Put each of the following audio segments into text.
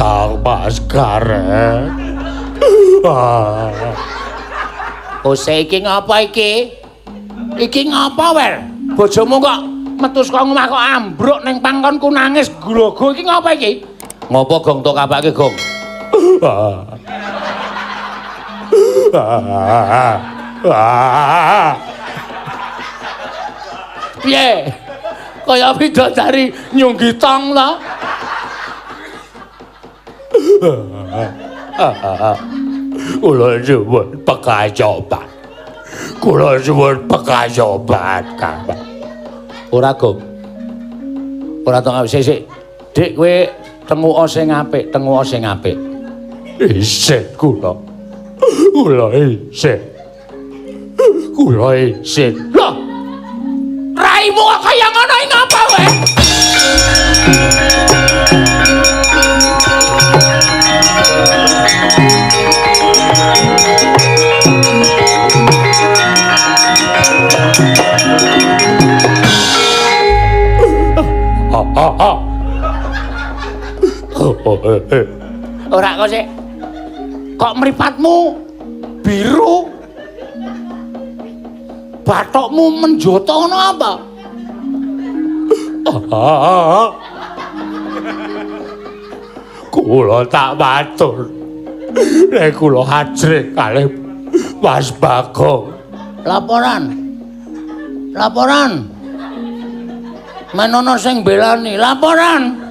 Kang Mas Gareng. Kose iki ngapa iki? Iki ngapa, Wer? Bojomu kok metu saka omah kok ambruk ning pangkonku nangis grogo iki ngapa iki? Ngopo Gong tok kapake, Gong? Piye? Kaya bidadari nyunggi tong ta? Kula nyuwun pekayoban. Kula nyuwun pekayoban, Kang. Ora, Gong. Ora tong sik sik. Dik kowe tenguka sing apik, tenguka sing apik. Isin kula. Kula isin. Kula isin. Loh. Raimu kok kaya ngono iki ngapa kowe? Ora kok sik. Kok mripatmu biru? Bathokmu menjoto ngono apa? Kula tak matur. Nek kula ajrih kalih Mas Bagong. Laporan. Laporan. Menono sing belani, laporan.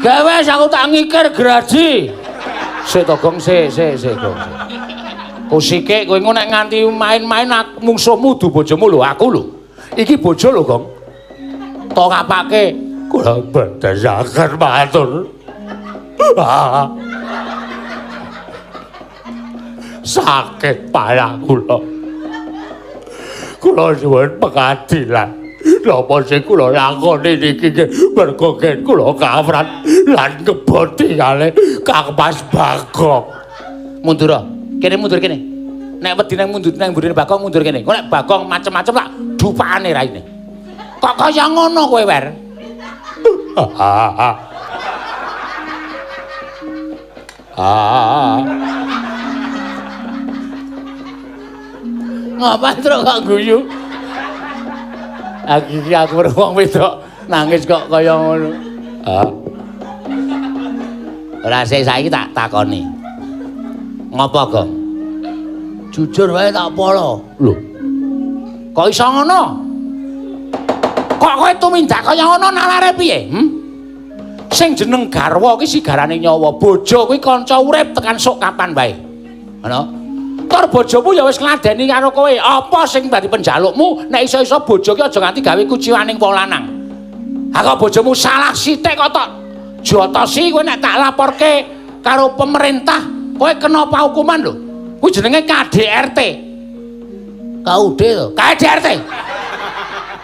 Gawe aku tak ngikir graji. Sik to Gong, sik sik sik Gong. Kusike kowe engko nek nganti main-main mungsuhmu du bojomu lho, aku lho. Iki bojo lho, Gong. Tok ngapake? Kula boten saged matur. Sakit parah kula. Kula nyuwun pengadilan. Napa sing kula lakoni niki nggih merga gen kula kawrat lan ngeboti kalih Kang Mas Bagong. Mundur. Kene mundur kene. Nek wedi nang mundur nang mburine Bagong mundur kene. Kok nek Bagong macem-macem tak dupakane raine. Kok kaya ngono kowe, Wer? Ngapa truk kok guyu? Aku iki aku wong wedok nangis kok kaya ngono. Ora sik saiki tak takoni. Ngopo, Gong? Jujur wae tak polo. Lho. Kok iso ngono? Kok kowe tumindak kaya ngono nalare piye? Sing jeneng garwa kuwi sigarane nyawa, bojo kuwi kanca urip tekan sok kapan wae. Ngono. Tur bojomu ya wis ngladeni karo kowe. Apa sing dadi penjalukmu nek iso-iso bojo ki aja nganti gawe kuciwaning wong lanang. Ha kok bojomu salah sithik kok tok jotosi kowe nek tak laporke karo pemerintah, kowe kena hukuman lho. Kuwi jenenge KDRT. KUD to. KDRT.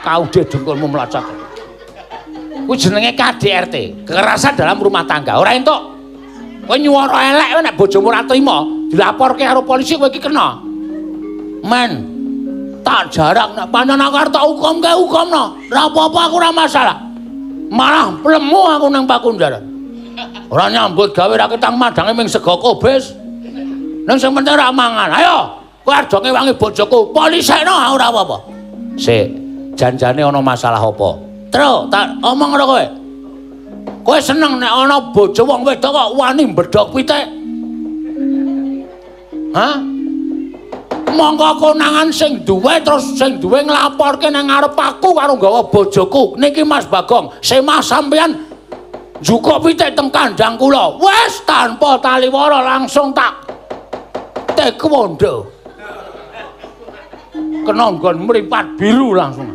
KUD dengkulmu mlocot. Kuwi jenenge KDRT, kekerasan dalam rumah tangga. Ora entuk. Kowe nyuwara elek nek bojomu ora trima, dilaporke karo polisi kowe iki kena. Men, tak jarak nek pancen aku arep tak hukumke hukumno. Ora apa-apa aku ora masalah. Malah plemu aku nang pakunjaran. Ora nyambut gawe ra ketang madange ming sego kobis. Ning sing penting ora mangan. Ayo, kowe arep ngewangi bojoku, polisekno ora apa-apa. Sik, janjane ana masalah apa? Truk, tak omong karo kowe. Kowe seneng nek ana bojo wong wedok kok wani mbedhok pitik? Hah? Mongko konangan sing duwe terus sing duwe nglaporke nang ngarep aku karo nggawa bojoku. Niki Mas Bagong, semah sampean njukuk pitik teng kandang kula. Wis tanpa taliwara langsung tak taekwondo. Kena nggon mripat biru langsung.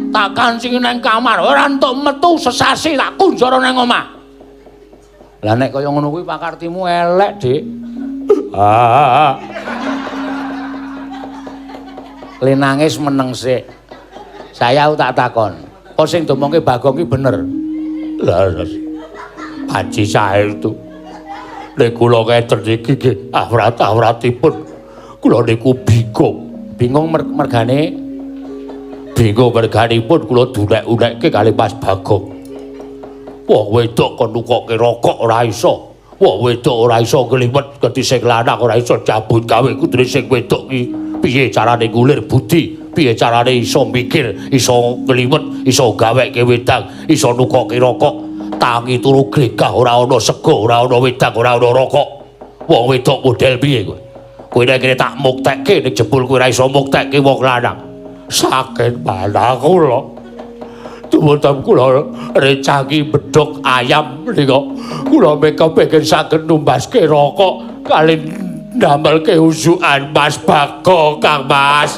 Tak kancingi nang kamar, ora entuk metu sesasi tak kunjara nang omah. Lah nek kaya ngono kuwi pakartimu elek, Dik. Le nangis meneng sik. Saya tak takon. Apa sing diomongke Bagong ki bener? Leres. Panci saestu. Nek kula ngeten iki nggih awrat-awratipun kula niku bingung. Bingung mergane? Bingung merganipun kula dunek-unekke kalih Mas Bagong. Wong wedok kon nukokke rokok ora iso. Wong wedok ora iso ngliwet ganti sing lanang ora iso cabut gawe kudune sing wedok ki piye carane ngulir budi, piye carane iso mikir, iso ngliwet, iso gaweke wedang, iso nukokke rokok. Tangi turu glegah ora ana sego, ora ana wedang, ora ana rokok. Wong wedok model piye kowe? Kowe nek kene tak muktekke ning jebul kowe ora iso muktekke wong lanang. Sakit mana kula. Dumunten kula recangi bedhog ayam menika. Kula meka pengen saged numbaske rokok kali ndamelke usukan Mas Bagong, Kang Mas.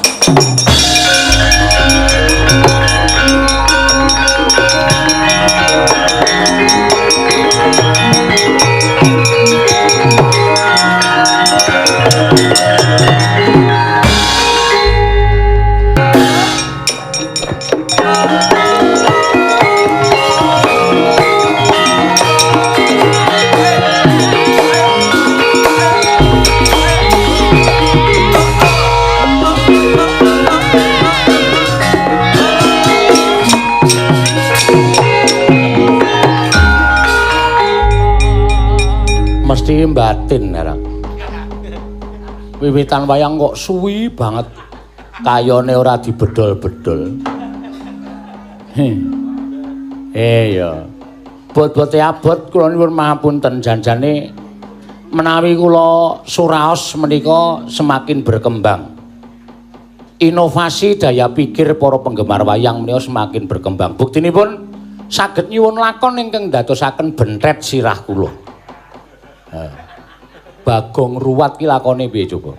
Mesti batin ora. Wiwitan wayang kok suwi banget. Kayone ora dibedol-bedol. Ya. Bot-bote abot kula nyuwun mahapunten janjane menawi kula suraos menika semakin berkembang. Inovasi daya pikir para penggemar wayang menika semakin berkembang. Buktinipun saged nyuwun lakon ingkang ndadosaken benthet sirah kula. Bagong Ruwat ki lakone piye coba?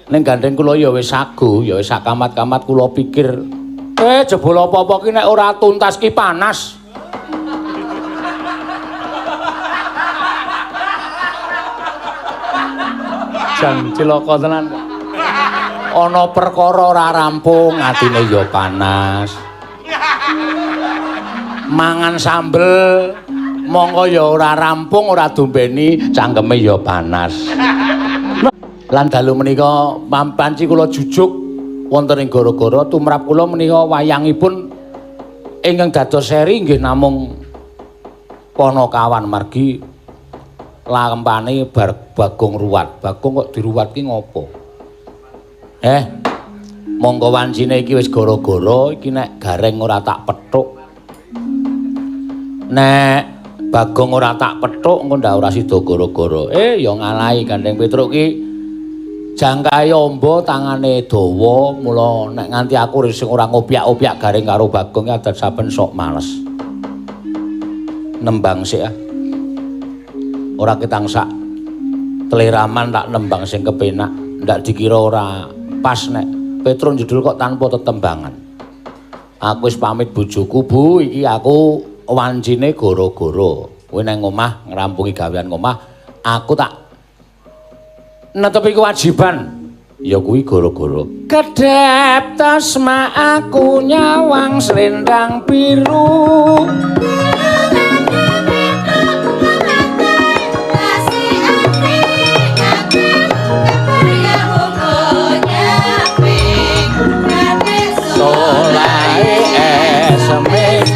Ning gandeng kula ya wis sagu, ya wis sak kamat-kamat kula pikir, jebul apa-apa ki nek ora tuntas ki panas. Jan cilaka tenan. Ana perkara ora rampung, atine ya panas. Mangan sambel mongko ya ora rampung, ora dombeni, cangkeme ya panas. Lan dalu menika panci kula jujuk wonten ing gara-gara tumrap kula menika wayangipun ingkang dados seri nggih namung Panakawan margi lampane bar Bagong Ruwat. Bagong kok diruwat ki ngopo? Mongko wancine iki wis gara-gara iki nek gareng ora tak pethuk. Nek Bagong ora tak pethuk engko ndak ora sida gara-gara. Ya ngalahi gandeng Petruk ki jangkahe amba tangane dawa, mula nek nganti aku sing ora ngopyak-opyak gareng karo Bagong ki adat saben sok males. Nembang sik ah. Ora ketang sak teleraman tak nembang sing kepenak, ndak dikira ora pas nek Petruk judul kok tanpa tetembangan. Aku wis pamit bojoku, Bu, iki aku wancine gara-gara kowe nang omah ngrampungi gawean omah, aku tak netepi kewajiban ya kuwi gara-gara. Kedhep tasma aku nyawang slendang biru. Solae eseme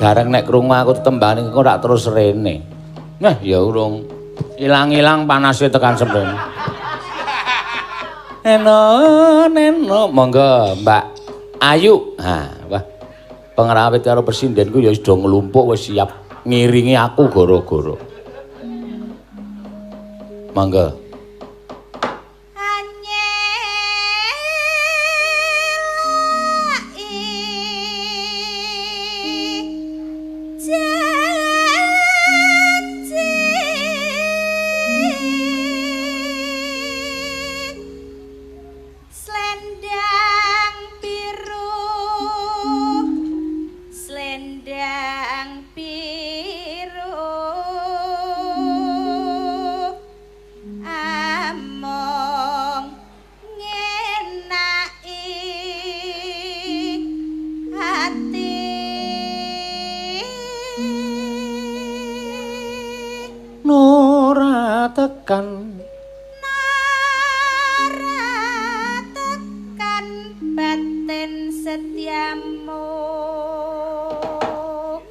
Gareng nek krungu aku tetembane kok ora terus rene. Nah, ya urung ilang-ilang panase tekan semrene. Eno neno monggo Mbak Ayu. Ha, wah. Pengrawit karo presindenku ya wis do nglumpuk wis siap ngiringi aku gara-gara. Monggo. Biru.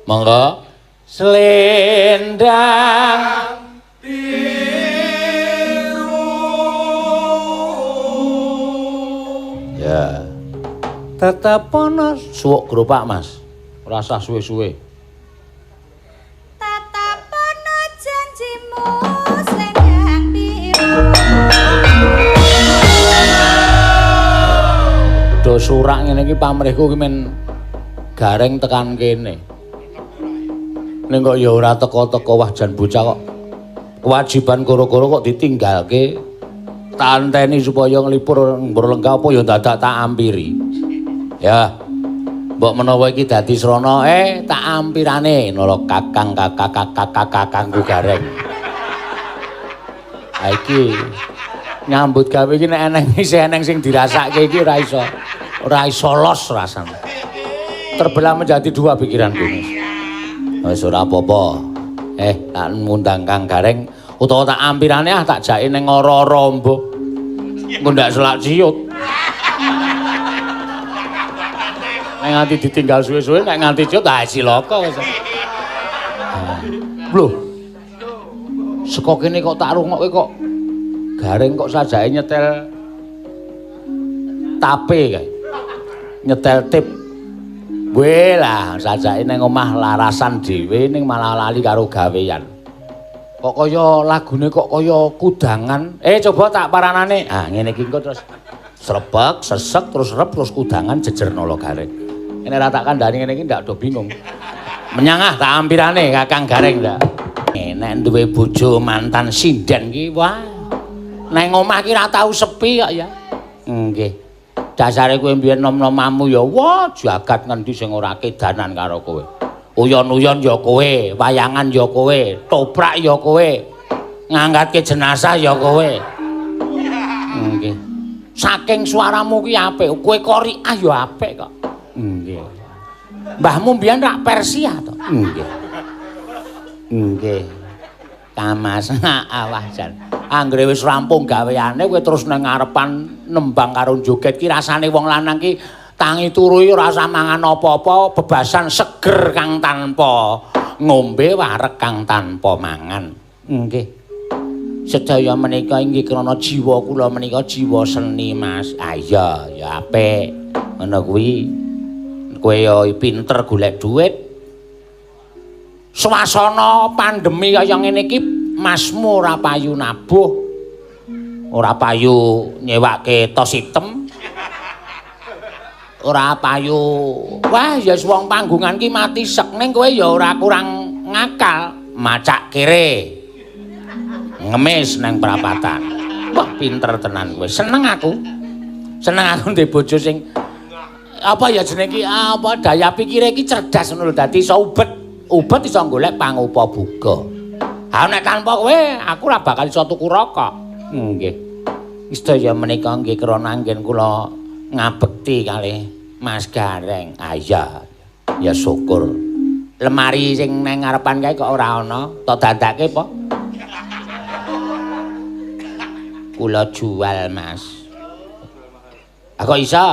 Monggo. Selendang biru. Ya. Tetep ana suwuk gerobak, Mas. Ora usah suwe-suwe. Tetep ana janjimu selendang biru. Do surak ngene iki pamrihku ki men gareng tekan kene. Ning kok ya ora teko-teko, wah jan bocah kok kewajiban koro-koro kok ditinggalke. Tak anteni supaya nglipur lenggah apa ya dadak tak ampiri. Ya. Mbok menawa iki dadi srana tak ampirane nala kakang kakang kakang kakangku gareng. Ha iki nyambut gawe iki nek eneng isih eneng sing dirasake iki ora iso. Ora iso los rasane. Terbelah menjadi dua pikiranku. Wis ora apa-apa. Tak ngundang Kang Gareng utawa tak ampirane ah tak jake ning ora-ora mbok. Engko ndak selak ciut. Nek nganti ditinggal suwe-suwe nek nganti ciut ah cilaka wis. Lho. Saka kene kok tak rungokke kok Gareng kok sajake nyetel tape kae. Nyetel tip. Weh lah, sajake ning omah larasan dhewe ning malah lali karo gawean. Kok kaya lagune kok kaya kudangan. Coba tak paranane. Ah ngene iki engko terus srebek, sesek terus rep terus kudangan jejer nala Gareng. Nek ora tak kandhani ngene iki ndak do bingung. Menyangah tak ampirane Kakang Gareng ndak. Nek duwe bojo mantan sinden ki wah. Neng omah ki ora tau sepi kok ya. Nggih. Dasare kowe mbiyen nom-nomamu ya wah jagat ngendi sing ora kedanan karo kowe. Uyon-uyon ya kowe, wayangan ya kowe, toprak ya kowe, ngangkatke jenazah ya kowe. Nggih. Saking suaramu ki apik, kowe qoriah ya apik kok. Nggih. Mbahmu mbiyen rak Persia to? Nggih. Nggih. Kamas awah jan. Anggere wis rampung gaweane kowe terus nang ngarepan nembang karo joget ki rasane wong lanang ki tangi turu iki ora usah mangan apa-apa, bebasan seger kang tanpa ngombe, wareg kang tanpa mangan. Nggih. Sedaya menika inggih krana jiwa kula menika jiwa seni, Mas. Ah iya, ya apik. Ngono kuwi. Kowe ya pinter golek duit. Swasana pandemi kaya ngene iki masmu ora payu nabuh, ora payu nyewake tos item, ora payu wah ya wong panggungan ki mati sek, ning kowe ya ora kurang ngakal, macak kere ngemis nang prapatan. Wah pinter tenan kowe, seneng aku. Seneng aku ndek bojo sing apa ya jenenge iki apa daya pikire iki cerdas ngono lho, dadi iso ubet iso golek pangupa buga. Ha nek tanpa kowe aku ora bakal iso tuku rokok. Nggih. Sedaya menika nggih krana anggen kula ngabekti kalih Mas Gareng. Ah iya. Ya syukur. Lemari sing nang ngarepan kae kok ora ana, tok dandake apa? Kula jual, Mas. Ah kok iso?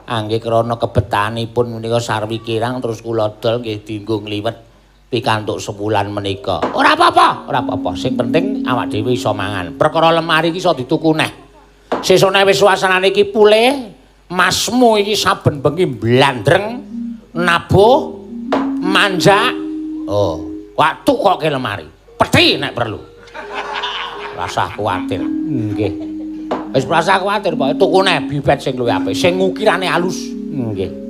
Angge krana kebetahanipun menika sarwi kirang terus kula dol nggih dienggo ngliwet pikantuk sebulan menika. Ora apa-apa, ora apa-apa. Sing penting awak dhewe iso mangan. Perkara lemari iki iso dituku neh. Sesone wis suasanane iki pulih, masmu iki saben bengi blandreng, nabuh, manjak. Oh, wak tukoke lemari. Peti nek perlu. Rasah kuwatir. Nggih. Wis rasa kuwatir pokoke tuku neh bibet sing luwih apik, sing ukirane alus. Nggih.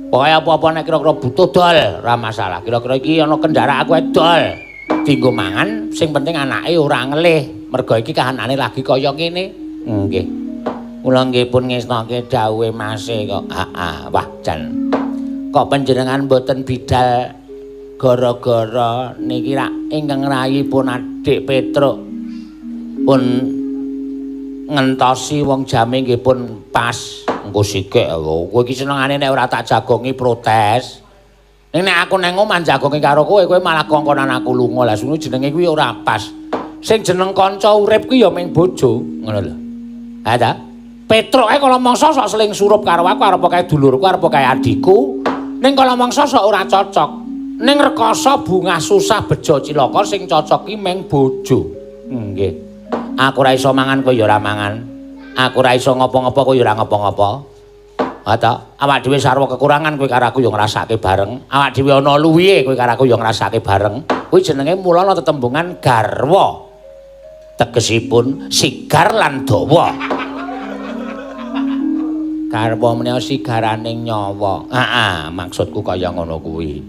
Pokoke apa-apa nek kira-kira butuh dol, ora masalah. Kira-kira iki ana kendaraan aku dol. Dienggo mangan, sing penting anake ora ngelih. Mergo iki kahanane lagi kaya ngene. Nggih. Kula nggih pun ngesnoke dawuhe Mase kok. Heeh, wah jan. Kok panjenengan mboten bidal gara-gara niki rak ingkang rayipun Adik Petruk pun ngentosi wong jame nggih pun pas. Engko sikik kowe iki senengane nek ora tak jagongi protes. Ning nek aku nang omah jagongi karo kowe, kowe malah kongkonan aku lunga. Lah ngono jenenge kuwi ora pas. Sing jeneng kanca urip kuwi ya mung bojo, ngono lho. Ha ta? Petruk ae kala mangsa sok seling surup karo aku, arep kae dulurku, arep kae adikku. Ning kala mangsa sok ora cocok. Ning rekoso bungah susah bejo cilaka sing cocok ki meng bojo. Nggih. Aku ora iso mangan kowe ya ora mangan. Aku ora iso ngopo-ngopo kowe ya ora ngopo-ngopo. Ha ta, awak dhewe sarwa kekurangan kowe karo aku ya ngrasake bareng. Awak dhewe ana luwihe kowe karo aku ya ngrasake bareng. Kuwi jenenge mulana tetembungan garwa. Tegesipun sigar lan dawa. Garwa menika sigaraning nyawa. Heeh, maksudku kaya ngono kuwi.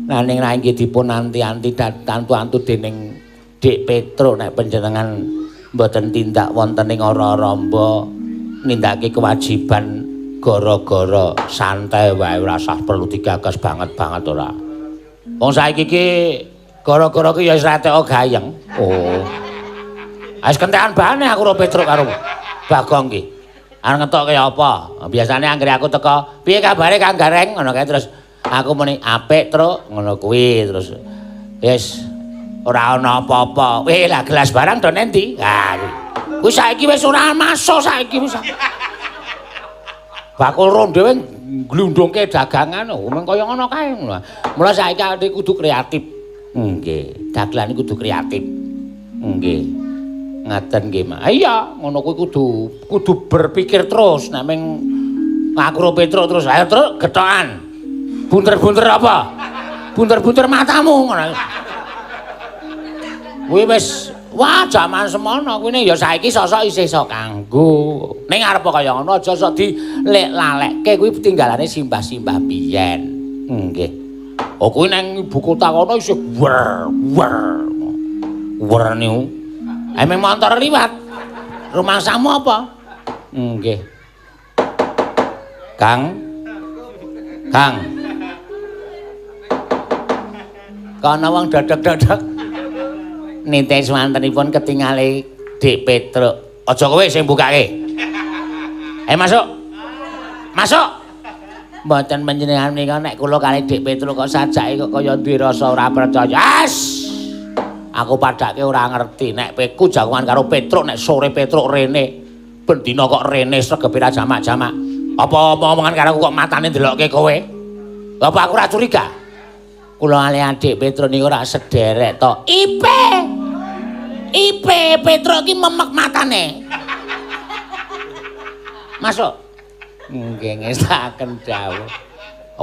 Lah ning ra inggih dipun anti-anti tantu-antu dening Dik Petruk nek panjenengan mboten tindak wonten ing ora-aramba nindakake kewajiban gara-gara santai wae ora usah perlu digagas banget-banget ora. Wong saiki iki gara-gara ki ya wis ra teko gayeng. Oh. Wis kentekan bahane aku ro Petruk karo Bagong ki. Arep ngetokke apa? Biasane anggere aku teko, piye kabare Kang Gareng ngono kae terus aku muni apik Truk ngono kuwi terus wis ora ana apa-apa. Weh lah gelas barang do nendi? Ha kuwi saiki wis ora masuk saiki wis. Bakul ronde dhewe glundungke dagangan mung kaya ngono kae. Mula saiki awake kudu kreatif. Nggih, dagelan kudu kreatif. Nggih. Ngaten nggih, Mak. Iya, ngono kuwi kudu berpikir terus nek ming aku ro Petruk terus ayo Truk gethokan. Bunter-bunter apa? Bunter-bunter matamu ngono. Kuwi wis wah jaman semono kuwi ya saiki sosok isih iso kanggo. Ning arep kaya ngono aja sok dilek-lalekke kuwi tinggalane simbah-simbah biyen. Nggih. Oh kuwi nang ibu kota kono isih wer wer. Wer niku. Emang motor liwat. Rumangsamu apa? Nggih. Kang. Kang. Kono wong dodok-dodok. Nite swantenipun ketingale Dik Petruk. Aja kowe sing bukake. Masuk. Masuk. Mboten panjenengan menika nek kula kalih Dik Petruk kok sajake kok kaya duwe rasa ora percaya. As. Aku padake ora ngerti nek peku jagongan karo Petruk nek sore Petruk rene. Ben dina kok rene sregepe ra jamak-jamak. Apa omongan karo aku kok matane ndelokke kowe? Apa aku ora curiga? Kula kalih Adik Petruk niku ora sederek to. Ipe. Ipe Petruk iki memek matane. Masuk. Nggih ngestaken dawuh.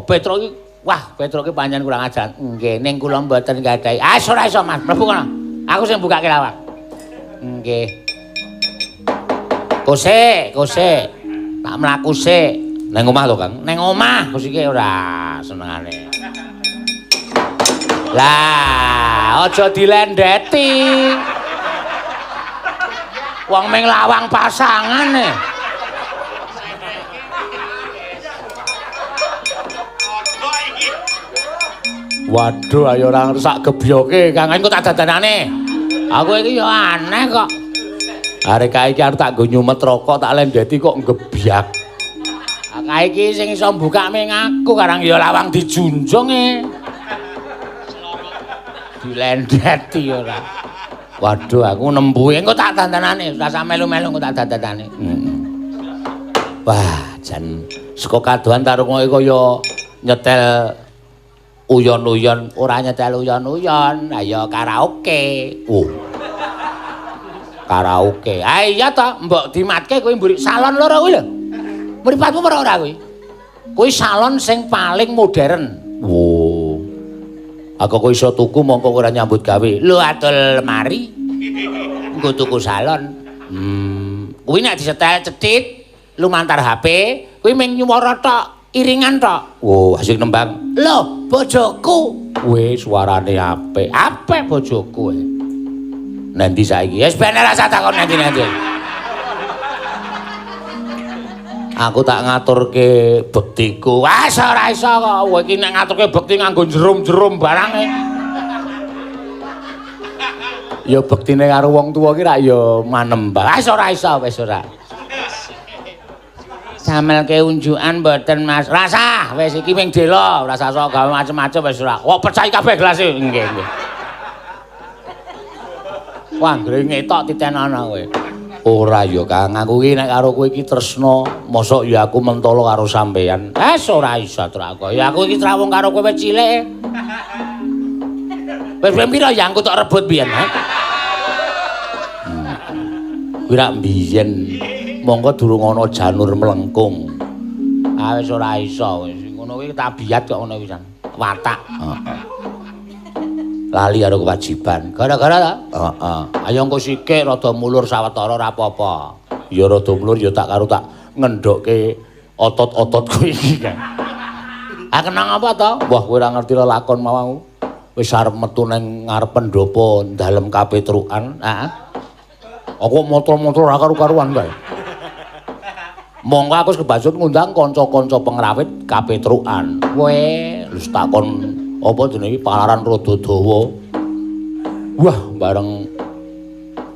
Petruk iki wah, Petruk iki pancen kurang ajar. Nggih, ning kula mboten gadhahi. Ah, ora iso Mas, mlebu kono. Aku sing bukake lawang. Nggih. Kosek, kosek. Tak mlaku sik. Nang omah to, Kang? Nang omah, kosike ora senengane. Lah, aja dilendeti. Wong ming lawang pasangane. Waduh, ayo ora sak gebyoke, Kang. Engko tak dadanane. Aku iki ya aneh kok. Arek kae iki arep tak nggo nyumet rokok, tak lendeti kok ngebyak. Kae iki sing iso mbukak ming aku, karang ya lawang dijunjung e. Dilendeti ora. Waduh, aku nembuhe engko tak dandanane, ora usah melu-melu engko tak dandanane. Wah, jan saka kadohan tarunga kaya nyetel uyon-uyon, ora nyetel uyon-uyon, ayo karaoke. Oh. Karaoke. Ah iya to, mbok dimatke kuwi mburi salon loro kuwi lho. Mripatmu ora kuwi? Kuwi salon sing paling modern. Oh. Aku kok iso tuku mongko ora nyambut gawe. Lho adol lemari. Nggo tuku salon. Kuwi nek disetel cethit lumantar HP, kuwi mung nyuwara tok, iringan tok. Oh, asik nembang. Lho, bojoku. Weh, suarane apik. Apik bojoku. Nanti saiki. Wis ben ora usah takon nanti-nanti. Aku tak ngaturke bektiku. Wah, ora iso kok. Kowe iki nek ngaturke bekti nganggo jerum-jerum barange. Ya bektine karo wong tuwa ki rak ya manembah. Wah, ora iso wis ora. Samelke unjukan mboten Mas. Rasah, wis iki ming dela, ora usah sok gawe macem-macem wis ora. Kok pecahi kabeh gelase. Nggih, nggih. Wah, anggere ngetok titenono kowe. Ora ya Kang, aku iki nek karo kowe iki tresna, mosok ya aku mentolo karo sampeyan. Wis ora iso trako. Ya aku iki trawung karo kowe wis cilik. Wis ping pira yang aku tok rebut biyen, ha? Kuwi rak biyen mongko durung ana janur mlengkung. Ah wis ora iso wis ngono kuwi tabiat kok ngono pisan. Watak. Heeh. Lali karo kewajiban. Gara-gara ta? Heeh. Ayo engko sikik rada mulur sawetara ora apa-apa. Ya rada mulur ya tak karo tak ngendokke otot-ototku iki kan. Ah kena ngapa to? Wah kowe ora ngerti lelakon mau. Wis arep metu nang ngarep pendopo dalem kapetrukan. Heeh. Aku motor-motor ora karu-karuan kae. Monggo aku kebacut ngundang kanca-kanca pengrawit kapetrukan. Kowe wis takon apa jenenge palaran rada dawa. Wah, bareng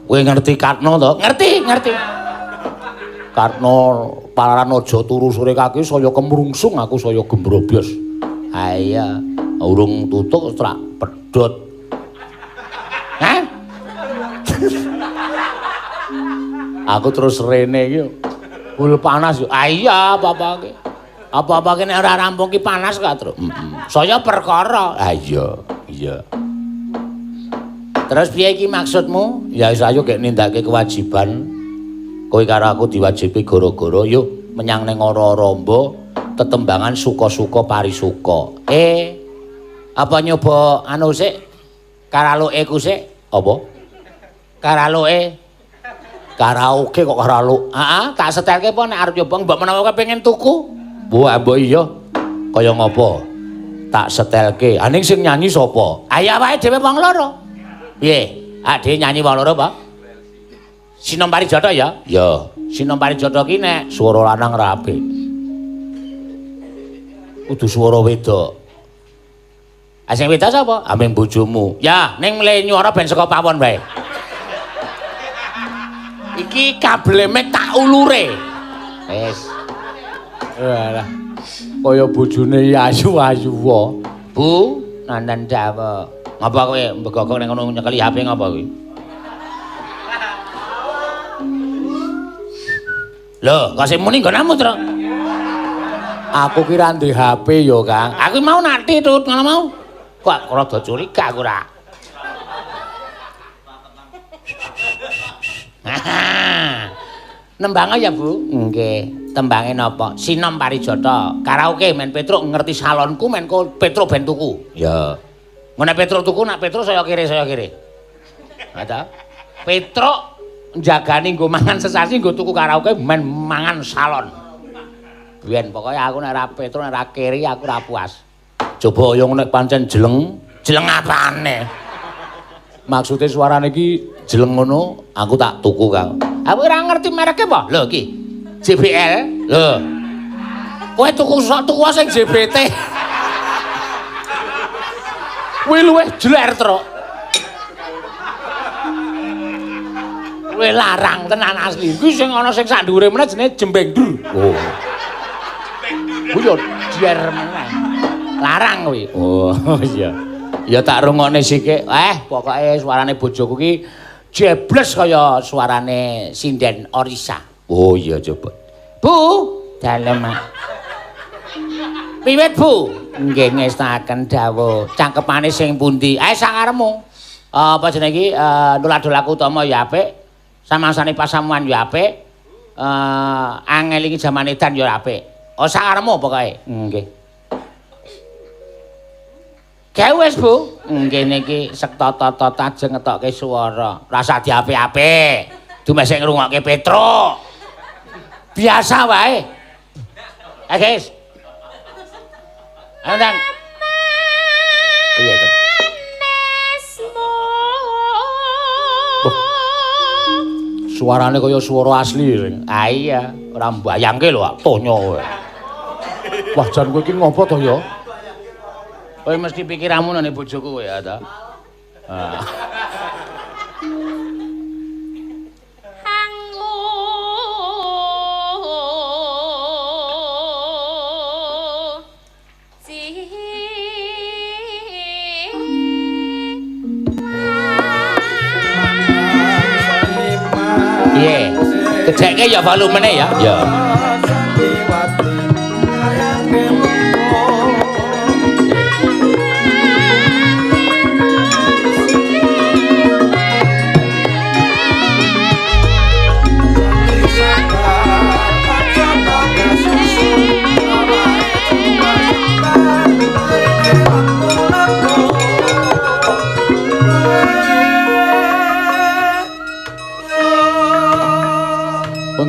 kowe ngerti Kartno to? Ngerti, ngerti. Kartno palaran aja turu sore kaki saya kemrungsung aku saya gembrobyos. Ha iya, urung tutuk trak pedhot. Hah? Aku terus rene iki. Bul panas. Ah iya, apa-apa ki. Apa-apa ki nek ora rampung ki panas kok, Truk. Heeh. Saya perkara. Ah iya, iya. Terus piye iki maksudmu? Ya wis ayo gek nindakake kewajiban. Kowe karo aku diwajibi gara-gara yuk menyang ning Ora-Ramba tetembangan suka-suka parisuka. Apa nyoba anu sik? Karaoke ku sik? Apa? Karaoke. Karaoke kok karaoke. Heeh, tak setelke apa nek arep nyoba mbok menawa kowe pengen tuku. Wah, mbok iya. Kaya ngopo? Tak setelke. Aning sing nyanyi sapa? Ayo awake dhewe wong loro. Piye? Awake dhewe nyanyi wong loro apa? Sinom Parijata ya? Ya. Sinom Parijata ki nek swara lanang ra apik. Kudu swara wedok. Ah sing wedok sapa? Ameng bojomu. Ya, ning mle nyuara ben saka pawon wae. Iki kabele mek tak ulure. Wis. Walah. Kaya bojone ayu-ayu wae. Bu, nandan dawuh. Ngapa kowe mbegogok ning ngono nyekeli HP ngapa kowe? Lho, kok sing muni nggonamu, Truk? Aku ki ra ndek HP ya, Kang. Aku mau nati tut ngono mau. Kok rada curiga aku ra. Nembang ya, Bu? Nggih. Tembange napa? Sinom Parijata. Karaoke men Petruk ngerti salonku men kok Petruk ben tuku. Ya. Mun nek Petruk tuku nak Petruk saya kere saya kere. Ha ta? Petruk njagani nggo mangan sesasi nggo tuku karaoke men mangan salon. Biyen pokoke aku nek ora Petruk nek ora keri aku ora puas. Coba yo nek pancen jeleng, jeleng apane? Maksude suarane iki jeleng ngono, aku tak tuku, Kang. Aku ora ngerti mereke apa? Lho iki. JBL. Lho. Kowe tuku sok tuku sing JBT. Kuwi luwih jler, Truk. Luwih larang tenan asli. Kuwi sing ana sing sak dhuwure meneh jenenge jembeng dur. Oh. Kuwi yo jler meneh. Larang kuwi. Oh iya. Ya tak rungokne sithik. Pokoke suarane bojoku ki jebles kaya suarane sinden Orisa. Oh iya coba. Bu, dalem. Piwit, Bu? Nggih ngestaken dawuh. Cangkepane sing pundi? Ae sakaremu. Apa jenenge iki? Nuladulaku utama ya apik. Samangsane pasamuan ya apik. Angel iki jaman edan ya apik. Oh sakaremu pokoke. Nggih. Gawe wis, Bu. Nggih niki sektata-tata ajeng ngetokke swara. Rasa diapik-apik. Dumeh sing ngrungokke Petruk. Biasa wae. Guys. Ayo, Ndang. Piye to? Suarane kaya swara asli sing. Ah iya, ora mbayangke lho, tonyo kowe. Wah, jan kowe iki ngopo to ya? Kowe mesti pikiranmu nang bojoku kowe ya ta. Ah. Piye? Gedhekke ya volumene ya. Ya.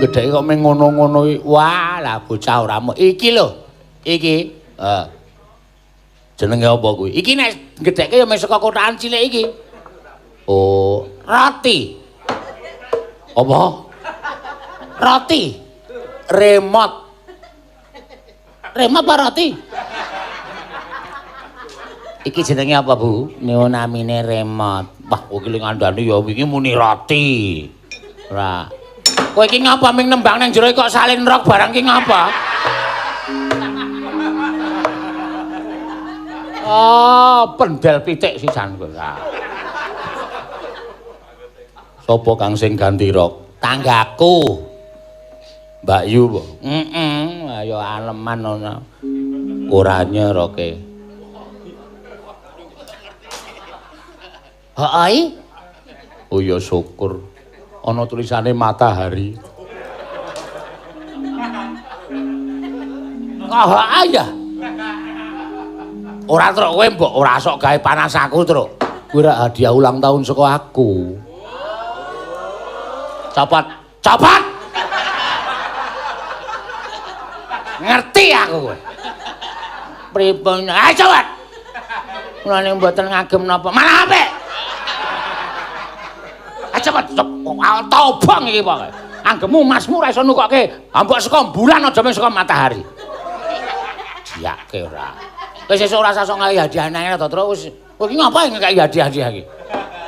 gedheke kok mung ngono-ngono iki. Wah, lah bocah ora mu. Iki lho. Iki. Heeh. Jenenge apa kuwi? Iki nek gedheke ya mung saka kotakan cilik iki. Oh, roti. Apa? Roti. Remote. Remote apa roti? Iki jenenge apa, Bu? Niku namine remote. Wah, kowe iki ngandani ya wingi muni roti. Ora. Kowe iki ngapa ming nembang nang jero kok salin rok barang ki ngapa? Oh, pendel pitik sisan kowe. Sopo kang sing ganti rok? Tanggaku. Mbak Yu po? Heeh, ayo aleman ana. Oranye roke. Heeh. Oh ya syukur. Ana tulisane matahari. Kok heeh ya? Ora truk kowe mbok ora sok gawe panas aku truk. Kuwi rak hadiah ulang tahun saka aku. Copot, copot. Ngerti aku kowe. Pripun? Ayo copot. Mulane mboten ngagem napa. Malah apik. Ayo cepet, tobong iki pokoke. Anggemu masmu ora iso nukokke. Mbok saka bulan aja mung saka matahari. Diake ora. Wis sesuk ora sasok ngawi hadiah nang to terus wis. Kowe iki ngapa ngekeki hadiah-hadiah iki?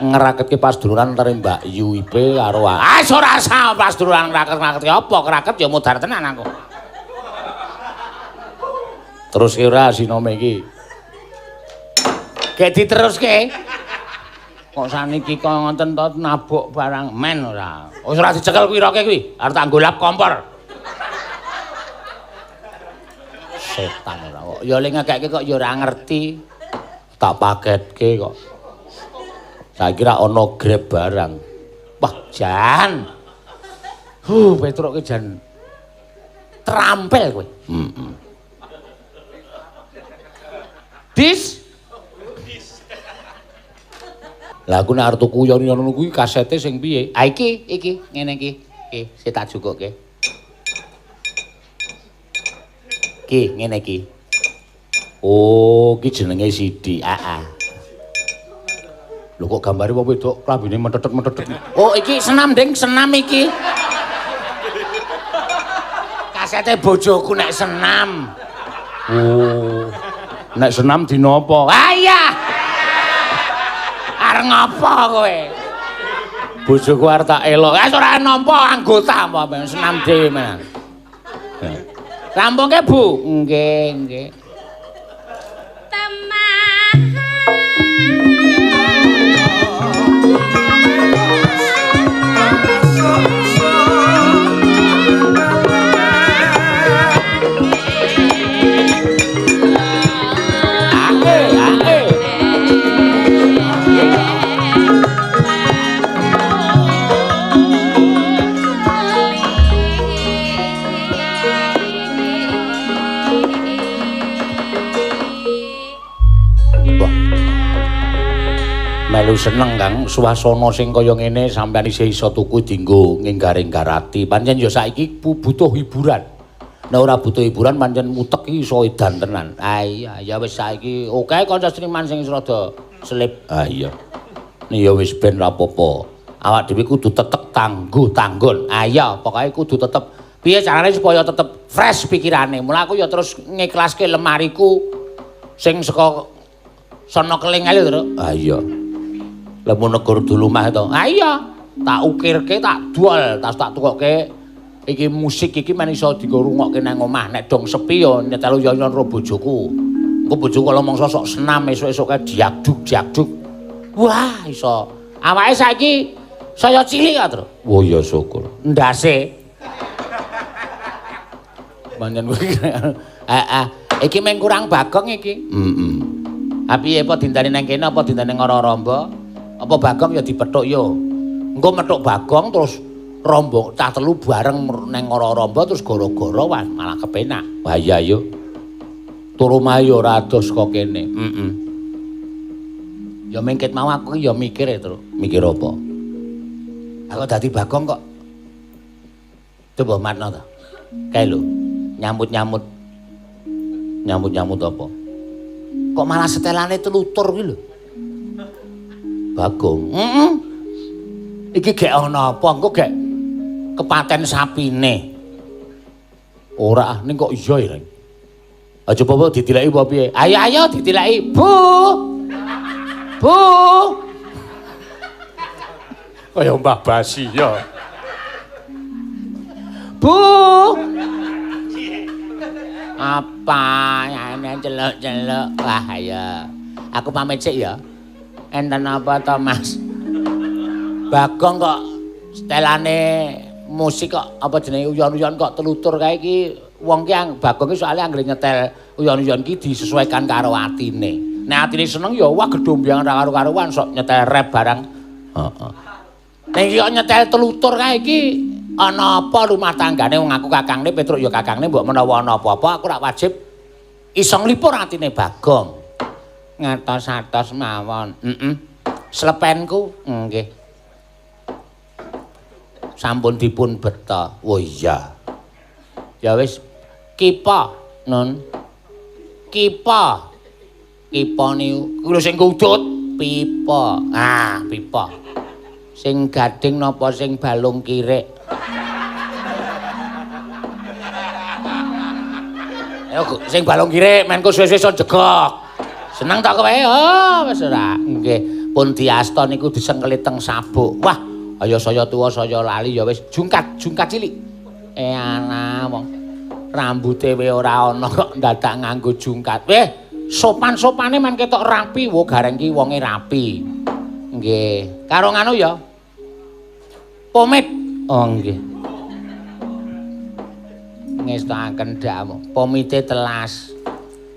Ngraketke pasduluran antare Mbak Yu Ipe karo ah ora usah pasduluran ngraket-ngraketke apa, kraket ya mudhar tenan aku. Terus ora sinome iki. Gek diteruske. Kok saniki kok ngoten to nabuk barang men ora. Wis ora dicekel kuwi roke kuwi, arep tak nggo lap kompor. Setan ora kok. Ya le ngekeke kok ya ora ngerti. Tak paketke kok. Saya kira ana Grab barang. Wah, jan. Petruk ki jan terampil kowe. Heeh. Dis. Lah aku nek arep tuku yon-yon ngono kuwi kasete sing piye? Ah iki, iki ngene iki. Iki sik tak jukuke. Iki ngene iki. Oh, iki jenenge CD. Heeh. Lho kok gambare wong wedok klambine mentetet-mentetet. Oh, iki senam, Ding, senam iki. Kasete bojoku nek senam. Oh. Nek senam dina apa? Ah iya. Arep ngopo kowe? Bojoku arep tak elok. Wis ora nampa anggota apa senam dhewe men. Rampungke, Bu. Nggih, nggih. Melu seneng Kang, suasana sing kaya ngene sampeyan isih iso tuku dienggo nginggar-inggarati. Pancen ya saiki butuh hiburan. Nek ora butuh hiburan pancen utek iki iso edan tenan. Ah iya, ya wis saiki oke kanca seniman sing rada selip. Ah iya. Nek ya wis ben ra apa-apa. Awak dhewe kudu tetep tangguh tanggon. Ah iya, pokoke kudu tetep piye carane supaya tetep fresh pikirane. Mula aku ya terus ngiklaske lemariku sing saka sono keling ae lho, Truk. Ah iya. Lemu negur dulumah to. Ah iya, tak ukirke, tak dol, tas tak tukokke iki musik iki men iso dienggo rungokke nang omah. Nek dong sepi ya nyetel yo-yo karo bojoku. Engko bojoku kalau mongso sok senam esuk-esuk kae diagduk-diagduk. Wah, iso. Awake saiki saya cilik ya, Truk. Oh iya syukur. Ndase. Pancen kowe. Heeh. Iki mung kurang Bagong iki. Heeh. Ha piye apa dinteni nang kene apa dinteni Ngoro-Rombo? Apa Bagong ya dipethuk yo. Engko methuk Bagong terus rombong cah telu bareng nang Ngoro-Rombo terus gara-gara wah malah kepenak. Wah iya yo. Turu mahe yo ora adoh saka kene. Heeh. Ya mengket mau aku ya mikir ya, Truk. Mikir apa? Aku dadi Bagong kok Coba matno to. Kae lho, nyambut-nyambut. Nyambut-nyambut apa? Kok malah setelane telutur kuwi lho. Bagong. Heeh. Iki gek ana apa? Engko gek kepaten sapine. Ora, ning kok iya ya, Reng. Aja apa-apa ditileki apa piye? Ayo ayo ditileki. Bu. Bu. Kaya Mbah Basi ya. Bu. Apa ya celuk-celuk. Wah ya. Aku pamit sik ya. Enten apa to, Mas? Bagong kok setelane musik kok apa jenenge uyon-uyon kok telutur kae iki wong ki Bagong ki soalé anggere nyetel uyon-uyon ki disesuaikan karo atine. Nek atine seneng ya wah gedombyang ora karo-karuan sok nyetel rap barang. Heeh. Nek iki kok nyetel telutur kae iki ana apa rumah tanggane wong aku kakangne Petruk ya kakangne mbok menawa ana apa-apa aku rak wajib iso nglipur atine Bagong. Ngatos-atos mawon. Heeh. Slepenku nggih. Sampun dipun beta. Oh iya. Ya wis kipa, Nun. Kipa. Kipa niku lho sing kudut pipa. Ah, pipa. Sing gading napa sing balung kirik? Ayo sing balung kirik men ku suwe-suwe iso jegok. Seneng ta kowe? Oh, wis ora. Nggih, pun diasta niku disengkelit teng sabuk. Wah, ayo saya tuwa saya lali ya wis jungkat, jungkat cilik. Eh ana wong rambute we ora ana kok dadak nganggo jungkat. Weh, sopan-sopane men ketok rapi. Wo gareng ki wonge rapi. Nggih. Karo nganu ya. Pomit. Oh nggih. Ngestokaken dakmu. Pomite telas.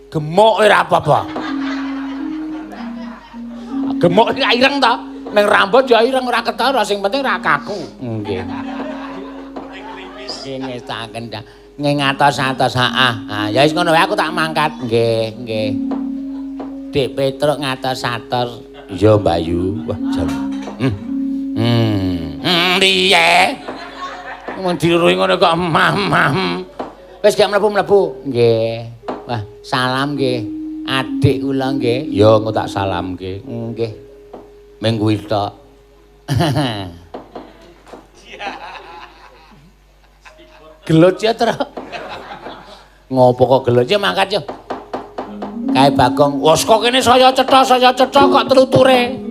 Gemuk ora apa-apa. Gemuk iki ireng ta? Ning rambut ya ireng ora ketara, sing penting ora kaku. Nggih. Nggih ngestokaken dak. Nggih ngatos-atos heeh. Ha ya wis ngono wae aku tak mangkat. Nggih, nggih. Dik Petruk ngatos-atos. Iya Mbak Yu. Wah jan. Piye? Wong diruhi ngono kok mamam. Wis gak mlebu-mlebu. Nggih. Wah, salam nggih. Adik kula nggih. Ya engko tak salamke. Nggih. Ming kuwi tok. Gelut ya, Tru. Ngopo kok gelut ya mangkat yo. Kae Bagong, wes kok kene saya cetha kok teluture.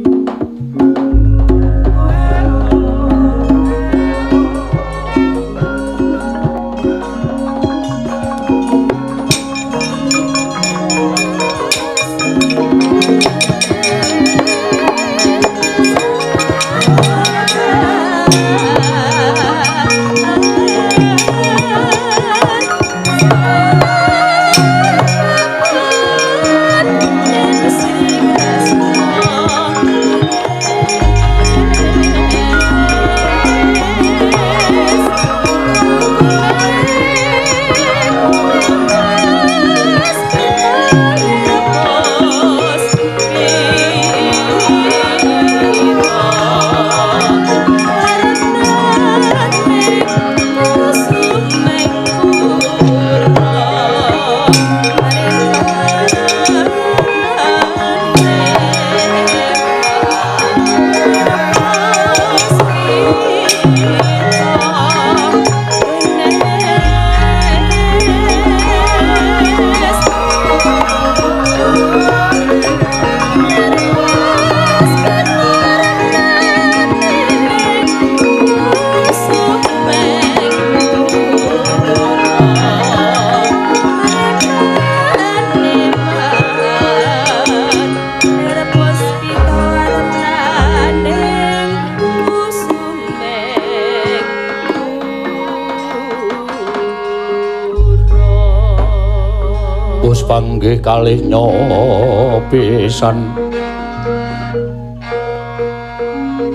Panggih kalih nyopisan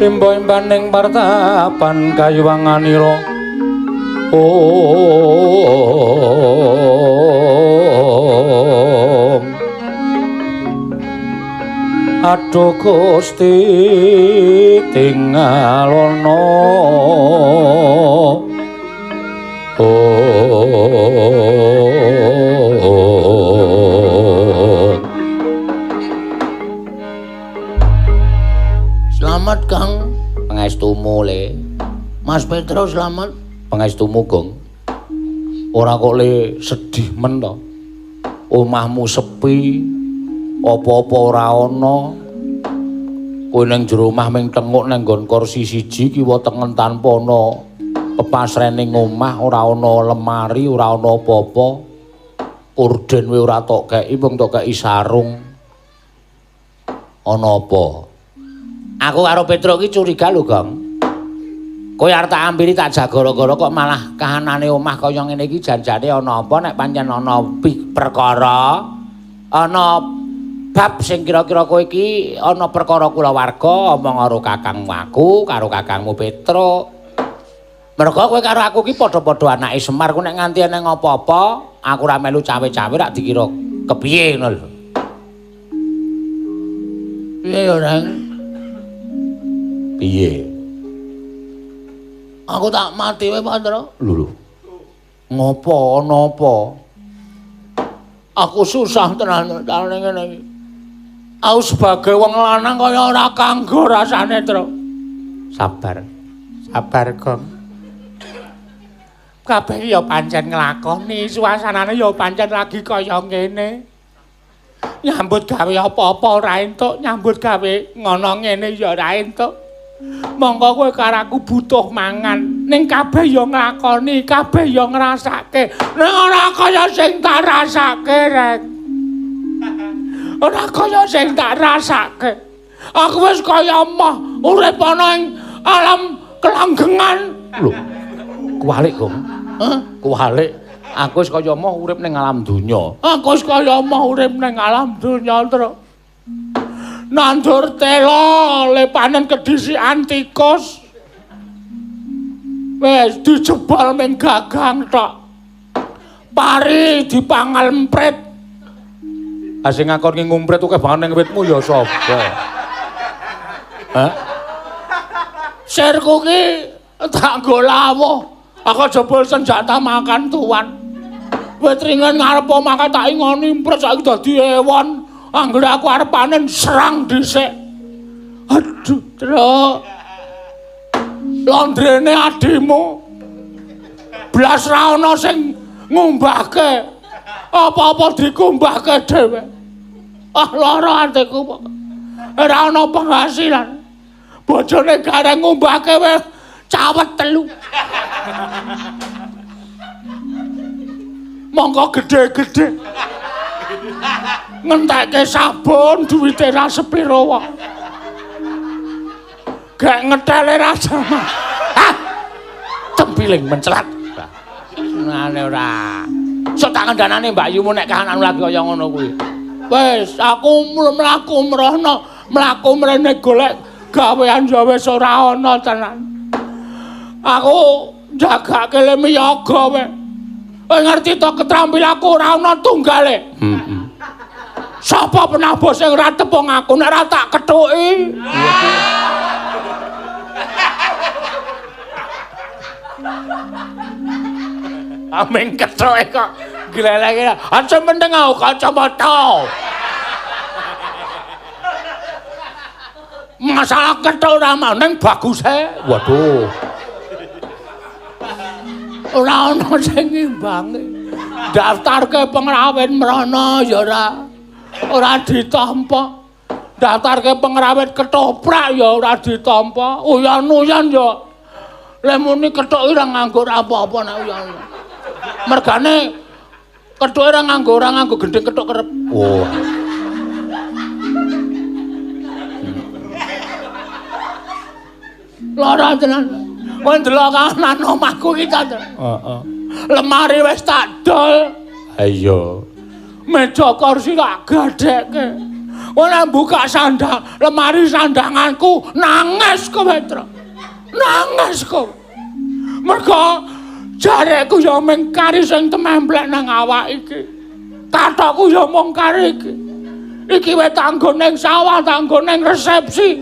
imba-imbaning partapan kayuwanganira. Om Aduh Gusti tingalono Selamat Kang, pangestumu le. Mas Petro selamat, pangestumu Gong. Ora kok le sedih men to. Omahmu sepi, apa-apa ora ana. Kowe ning jero omah ming tenguk nang nggon kursi siji kiwa tengen tanpa ana pepasrening omah, ora ana lemari, ora ana apa-apa. Korden wae ora tok kei, mung tok kei sarung. Ana apa? Aku karo Petro iki curiga lho, Gong. Kowe arep tak ampiri tak jagara-gara kok malah kahanane omah kaya ngene iki janjane ana apa? Nek pancen ana perkara, ana bab sing kira-kira kowe iki ana perkara kulawarga, omong karo kakangmu aku, karo kakangmu Petro. Mergo kowe karo aku iki padha-padha anake Semar, ku nek nganti eneng apa-apa, aku ora melu cawe-cawe rak dikira kepiye ngono lho. Piye ya, Reng? Piye? Aku tak mati wae, Pak Tro. Lho lho. Ngopo ana apa? Aku susah tenan tane ngene iki. Aku sebagai wong lanang kaya ora kanggo rasane, Tro. Sabar. Sabar, Gong. Kabeh ya pancen nglakoni, suasanane ya pancen lagi kaya ngene. Nyambut gawe apa-apa ora entuk, nyambut gawe ngono ngene ya ora entuk. Monggo kowe karo aku butuh mangan, ning kabeh ya nglakoni, kabeh ya ngrasake. Ning ora kaya sing tak rasake, Rek. Ora kaya sing tak rasake. Aku wis kaya emoh urip ana ing alam kelanggengan. Lho. Kuwalik, Gong. Hah? Kuwalik. Aku wis kaya emoh urip ning alam donya. Aku wis kaya emoh urip ning alam donya, Tru. Nandur tela le panen kedhisikan tikus. Wis dijebol ming gagang tok. Pari dipangal emprit. Ah sing ngakon ngumprit akeh banget ning witmu ya sapa? Hah? Sirku ki tak nggo lawuh. Aku jebol senjata makan tuan. Wit ringen ngarep omah tak ingoni emprit saiki dadi ewon. Anggere aku arep panen serang dhisik. Aduh, Truk. Londrene adimu. Blas ra ana sing ngumbahke. Apa-apa dikumbahke dhewe. Ah lara atiku kok. Ora ana penghasilan. Bojone gareng ngumbahke wis cawet telu. Monggo gedhe-gedhe. Ngentekke sabun duwite ra sepiro wae. Gek ngetele ra sama. Hah. Tempiling mencelat. Ngene ora. Sok tak kandhanane Mbak Yumu nek kahananmu lagi kaya ngono kuwi. Wis, aku mlaku mrono, mlaku mrene golek gawean ya wis ora ana tenan. Aku njagake le miyaga wae. Kowe ngerti to ketrampil aku ora ana tunggale. Heeh. Sapa penabuh sing ora tepung aku nek ora tak kethuki. Ameng kethuke kok gleleke. Aja meneng aku kacamata. Masalah kethuk ora mau ning baguse. Waduh. Ora ana sing ngimbangi. Daftarke pengrawit mrono ya ora. Ora ditampa. Daftarke pengrawit ketoprak ya ora ditampa. Uyan-uyan ya. Le muni kethuk ora nganggo apa-apa nek uyan. Mergane kethuke ora nganggo gendhing kethuk kerep. Oh. Lara tenan. Kowe ndelok kahanan omahku iki ta. Heeh. Lemari wis tak dol. Ha iya. Meja kursi tak gadhekke. Kowe nek buka sandang, lemari sandanganku nangis kowe, Tru. Nangis kowe. Mergo jarekku ya mung kari sing tememplek nang awak iki. Kathokku ya mung kari iki. Iki wae tak nggo ning sawah, tak nggo ning resepsi.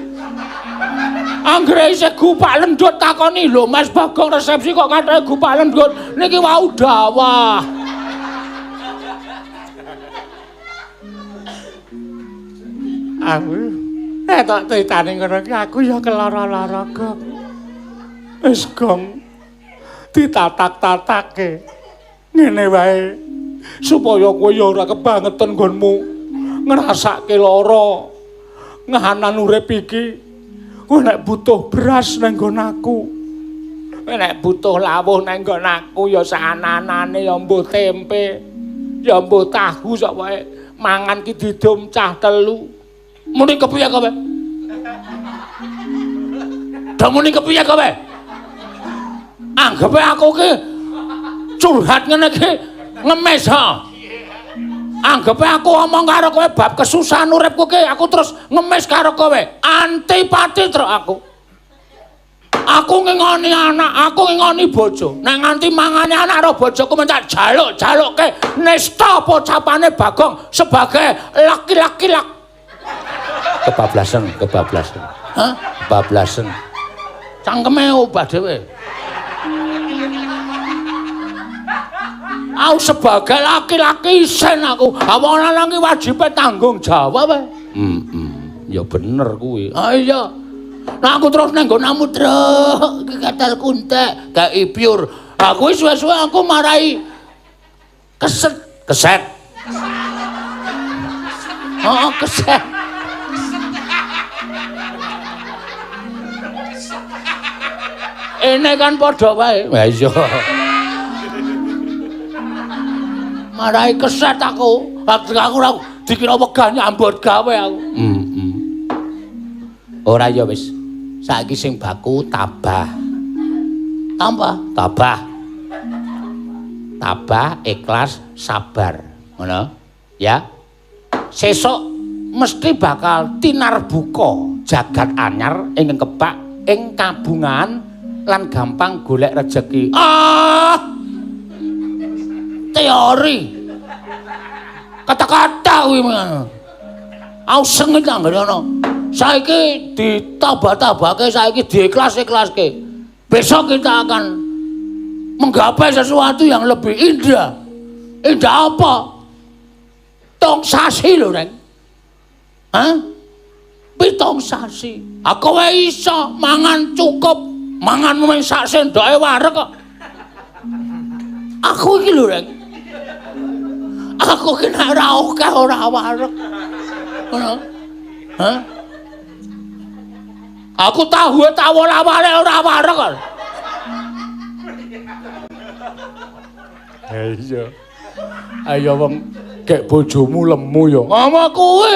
Anggere isih gupak lendut takoni lho Mas Bagong resepsi kok katanya gupak lendut niki wau dawah. Aku nek tak critane ngono ki aku ya kelara-lara Gong. Wis Gong ditatak-tatake ngene wae supaya kowe ya ora kebangetan nggonmu ngrasake lara ngahanan urip iki. Kowe nek butuh beras nang nggon aku, kowe nek butuh lawuh nang nggon aku ya saanane ya mbuh tempe, ya mbuh tahu sak wae mangan ki didum cah telu. Muni kepiye kowe? Do muni kepiye kowe? Anggepe aku ki curhat ngene iki ngemis ha. Anggepe aku omong karo kowe bab kesusahan uripku ki aku terus ngemis karo kowe. Antipati truk aku. Aku ngingoni anak, aku ngingoni bojo. Nek nganti mangane anak karo bojoku mentak jaluk-jalukke nista pocapane Bagong sebagai laki-laki lak. Kebablasan, kebablasan. Hah? Kebablasan. Cangkeme obah dhewe. Aku sebagai laki-laki isen aku. Wong lanang ki wajibe tanggung jawab. Ya bener kuwi. Ah iya. Nah aku terus nang nggonamu truk iki katal kuntek, kei pure. Aku suwe-suwe aku marai keset, keset. Oh, keset. Ini kan padha wae. Lah iya. Marai keset aku. Aku ora dikira wegah nyambut gawe aku. Ora ya wis. Saiki sing baku tabah. Tambah, tabah. Tabah, ikhlas, sabar. Ngono. Ya. Sesuk mesti bakal tinarbuka jagat anyar ing kebak ing kabungan lan gampang golek rejeki. Ah! Teori. Kata-kata kuwi. Aku sengit anggere ana. Saiki ditambah-tambahke, saiki diikhlas-ikhlaske. Besok kita akan menggapai sesuatu yang lebih indah. Indah apa? Tong sasi lho, Reng. Hah? Pitong sasi. Aku wae iso mangan cukup, mangan mung sak sendoke wareg kok. Aku iki lho, Reng. Aku ki nek ora akeh ora wareg. Ngono. Hah? Aku tahu tawol-awale ora wareg kok. Iya. Ayo wong gek bojomu lemu ya. Ngomong kowe.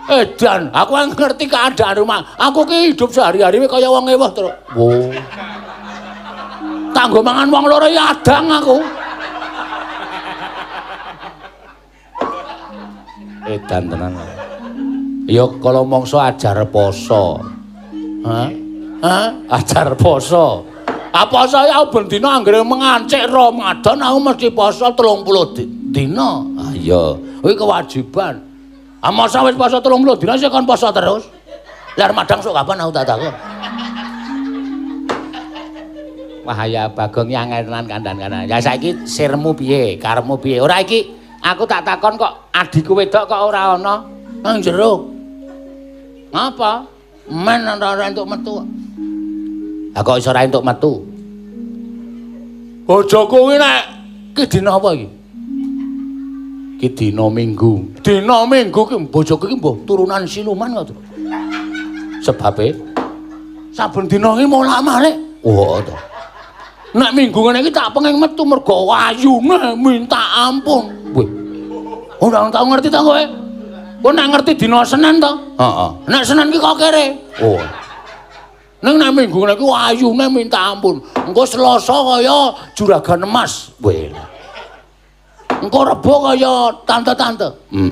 Edan, aku ngerti keadaan rumah. Aku ki hidup sehari-hari kaya wong ewuh terus. Wo. Tanggo mangan wong loro ya adang aku. Edan tenan. Ya kala mangsa ajar poso. Hah? Hah? Ajar poso. Ah poso ya ben dina anggere mengancik Ramadan aku mesti poso 30 dina. Ah iya, kuwi kewajiban. Ah masa wis poso 30 dina sik kon poso terus. Lah madang sok kapan aku tak takon. Wah ya Bagong yang tenan kandhan-kandhan. Ya saiki sirmu piye, karepmu piye? Ora iki aku tak takon kok adikku wedok kok ora ana nang jero. Ngapa? Men ora entuk metu. Lah kok iso ora entuk metu? Bojoku kuwi nek ki dina apa iki? Ki dina Minggu. Dina Minggu ki bojoku ki mbuh turunan siluman kok. Sebabe saben dina ki molak-malik. Oh to. Nek Minggu ngene iki tak pengen metu mergo ayune minta ampun. Wih. Ora tau ngerti ta kowe? Kowe nek ngerti dina Senin to? Heeh. Nek Senin ki kok kere. Oh. Ning nek Minggu ngene iki ayune minta ampun. Engko Selasa kaya juragan emas. Wih. Engko Rebo kaya tante-tante. Heeh.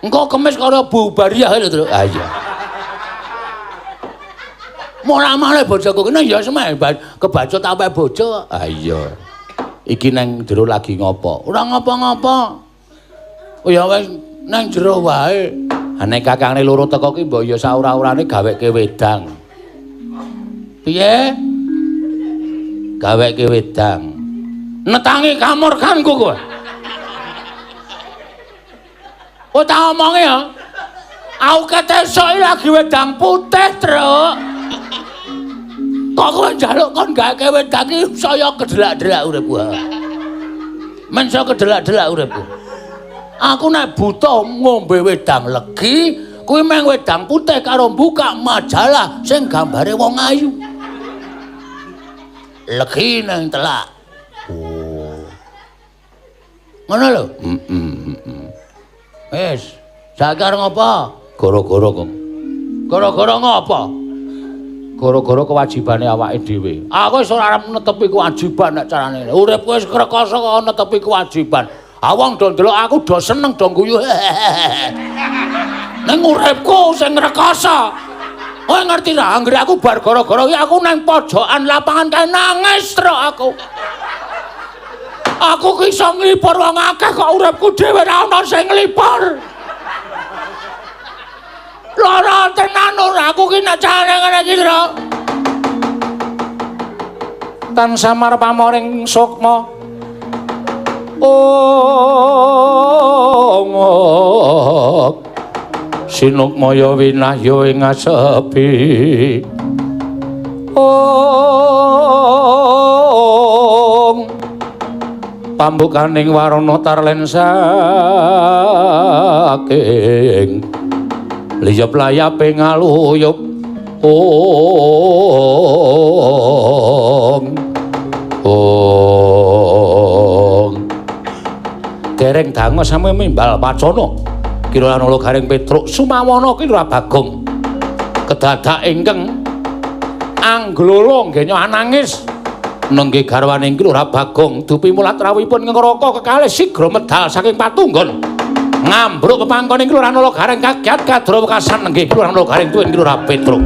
Engko Kemis kaya Bu Bariah lho, Tru. Ah iya. Molah-malih bojoku kene ya semeh kebacut ape bojo. Ah iya. Iki nang jero lagi ngopo? Ora ngopo-ngopo. Oh ya wis nang jero wae. Nek kakangne loro teko ki mbok ya saura-urane gaweke wedang. Piye? Gaweke wedang. Netangi kamurkanku kowe. Oh tak omongi ya. Aku ketesok lagi wedang putih, Truk. Kok kowe njaluk kon gaweke wedang ki saya kedelak-delak uripku. Men saya kedelak-delak uripku. Aku nek buta ngombe wedang legi, kuwi meng wedang putih karo buka majalah sing gambare wong ayu. Legi nang telak. Oh. Ngono lho? Heeh. Wis, saiki arep ngopo? Gara-gara kok. Gara-gara ngopo? Gara-gara kewajibane awake dhewe. Aku wis ora arep netepi kewajiban nek carane. Uripku wis krekoso kok netepi kewajiban. Awong do ndelok aku do seneng do guyu. Ning uripku sing ngrekoso. Kowe ngerti ra anggere aku bar gara-gara iki aku nang pojokan lapangan kae nangis truk aku. Aku ki iso nglipur wong akeh kok uripku dhewe ra ono sing nglipur. Lara tenan ora aku ki nek carane ngene iki, Truk. Tan samar pamoring sukma. Ong sinukmaya winahya ing asepi. Ong pambukaning warana tarlen saking liyep layape ngaluyup. Ong ong dereng dangu sami mimbal pacana Ki Lurah Garing Petruk Sumawana Ki Lurah Bagong kedadak ingkang angglolo nggenya nangis nengge garwane Ki Lurah Bagong dupi mulat rawuhipun ngraka kekalih sigra medal saking patunggon ngambruk pepangkon Ki Lurah Garing kagiat kadra wekasan nengge Ki Lurah Garing tuwin Ki Lurah Petruk.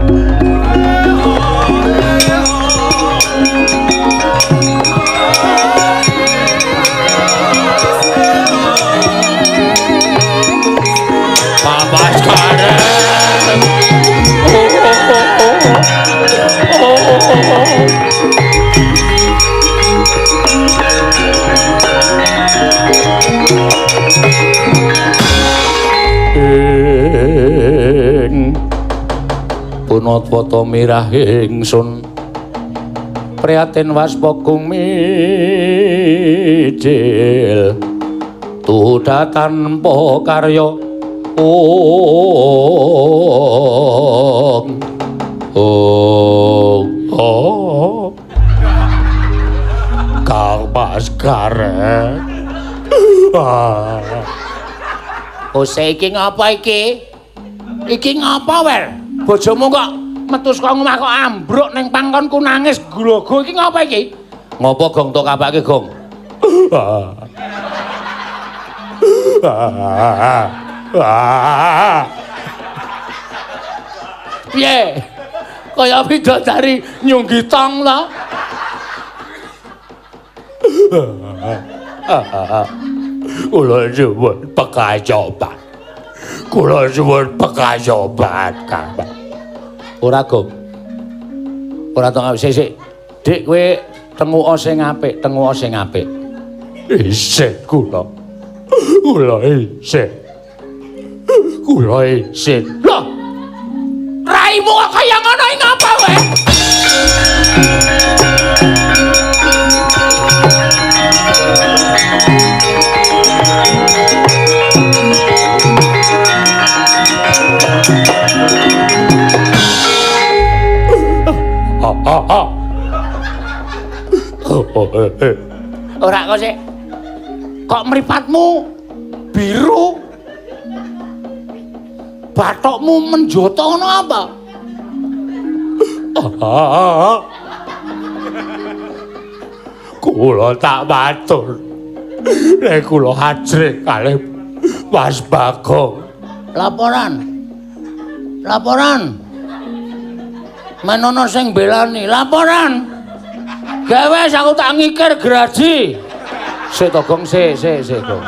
Ing punatwata mirah ingsun prihatin waspa kumijil tuda tanpa karya. Ong ong oh Kang Mas Gareng. Ose iki ngapa iki? Iki ngapa, Wer? Bojomu kok metu saka omah kok ambruk ning pangkonku nangis grogo iki ngapa iki? Ngopo Gong tok kapake, Gong? Piye? Kaya bidadari nyunggi tong ta? Kula nyuwun pekayoban. Kula nyuwun pekayoban, Kang. Ora, Gong. Ora to sik sik. Dik kowe tenguka sing apik, tenguka sing apik. Isih kula. Kula isih. Kula isih. Lho. Raimu kok kaya ngono iki ngapa kowe? Ora kok sik. Kok mripatmu biru? Bathokmu menjoto ngono apa? Kula tak matur. Nek kula ajrih kalih Mas Bagong. Laporan. Laporan. Menono sing belani, laporan. Gawe aku tak ngikir graji. Sik to, Gong, sik sik sik, Gong.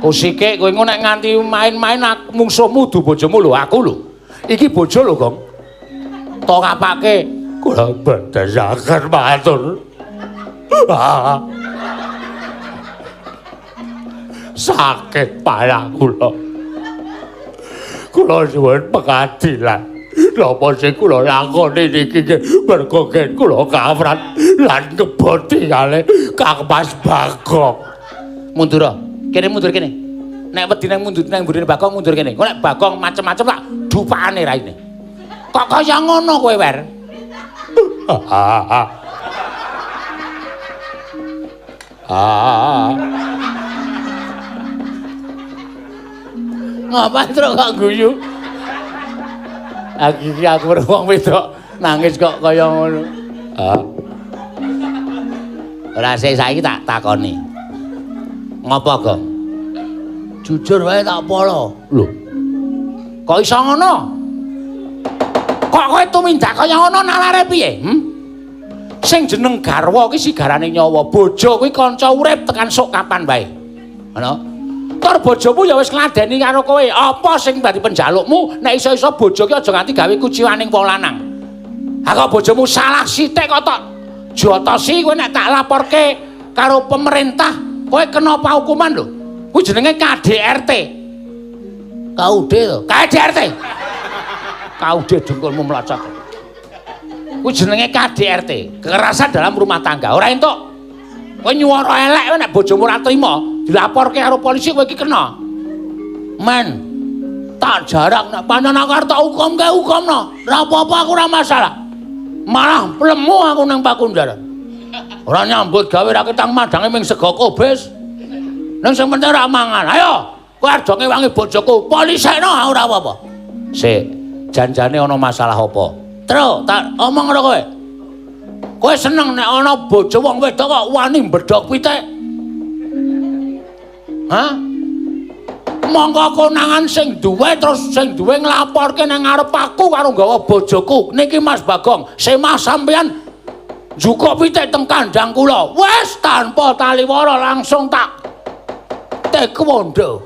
Kusike kowe engko nek nganti main-main mungsuhmu du bojomu lho, aku lho. Iki bojo lho, Gong. To kapake kula bedhesaken matur. Sakit parah kula. Kula nyuwun pengadilan. Napa sing kula lakoni niki nggih merga gen kula kawrat lan ngeboti kalih Kang Mas Bagong. Mundur. Kene mundur kene. Nek wedi nang mundur nang mburine Bagong mundur kene. Engko nek Bagong macem-macem tak dupakane raine. Kok kaya ngono kowe, Wer? Ngapa truk kok guyu? Aku iki aku wong wedok nangis kok kaya ngono. Ora sik saiki tak takoni. Ngopo, Gong? Jujur wae tak polo. Lho. Kok iso ngono? Kok kowe tumindak kaya ngono nalare piye? Hm? Sing jeneng garwa ki sigarane nyawa, bojo kuwi kanca urip tekan sok kapan wae. Ngono. Tur bojomu ya wis ngladeni karo kowe. Apa sing dadi penjalukmu nek iso-iso bojo ki aja nganti gawe kuciwaning wong lanang. Ha kok bojomu salah sithik kok tok jotosi kowe nek tak laporke karo pemerintah, kowe kena hukuman lho. Kuwi jenenge KDRT. KUD to. KDRT. KUD dengkulmu mlocot. Kuwi jenenge KDRT, kekerasan dalam rumah tangga. Ora entuk. Kowe nyuwara elek nek bojomu ora trima, dilaporke karo polisi kowe iki kena. Men, tak jarak nek pancen aku arep tak hukumke hukumno. Ora apa-apa aku ora masalah. Malah lemu aku nang Pakunjaran. Ora nyambut gawe ra ketang madange ming sego kobis. Ning sing penting ora mangan. Ayo, kowe arep ngewangi bojoku, polisekno ora apa-apa. Sik, janjane ana masalah apa? Truk, tak omong karo kowe. Kowe seneng nek ana bojo wong wedok kok wani mbedhok pitik? Hah? Mongko konangan sing duwe terus sing duwe nglaporke nang ngarep aku karo nggawa bojoku. Niki Mas Bagong, semah sampean njukuk pitik teng kandang kula. Wis tanpa taliwara langsung tak taekwondo.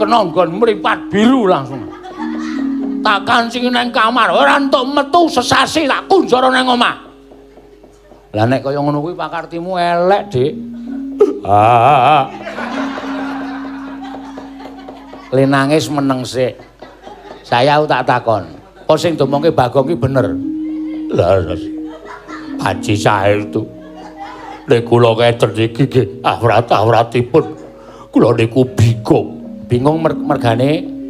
Kena nggon mripat biru langsung. Tak kancingi nang kamar, ora entuk metu sesasi tak kunjara nang omah. Lah nek kaya ngono kuwi pakartimu elek, Dik. Le nangis meneng sik. Saya tak takon. Apa sing diomongke Bagong ki bener? Leres. Panci saestu. Nek kula ngeten iki nggih awrat-awratipun kula niku bingung. Bingung mergane?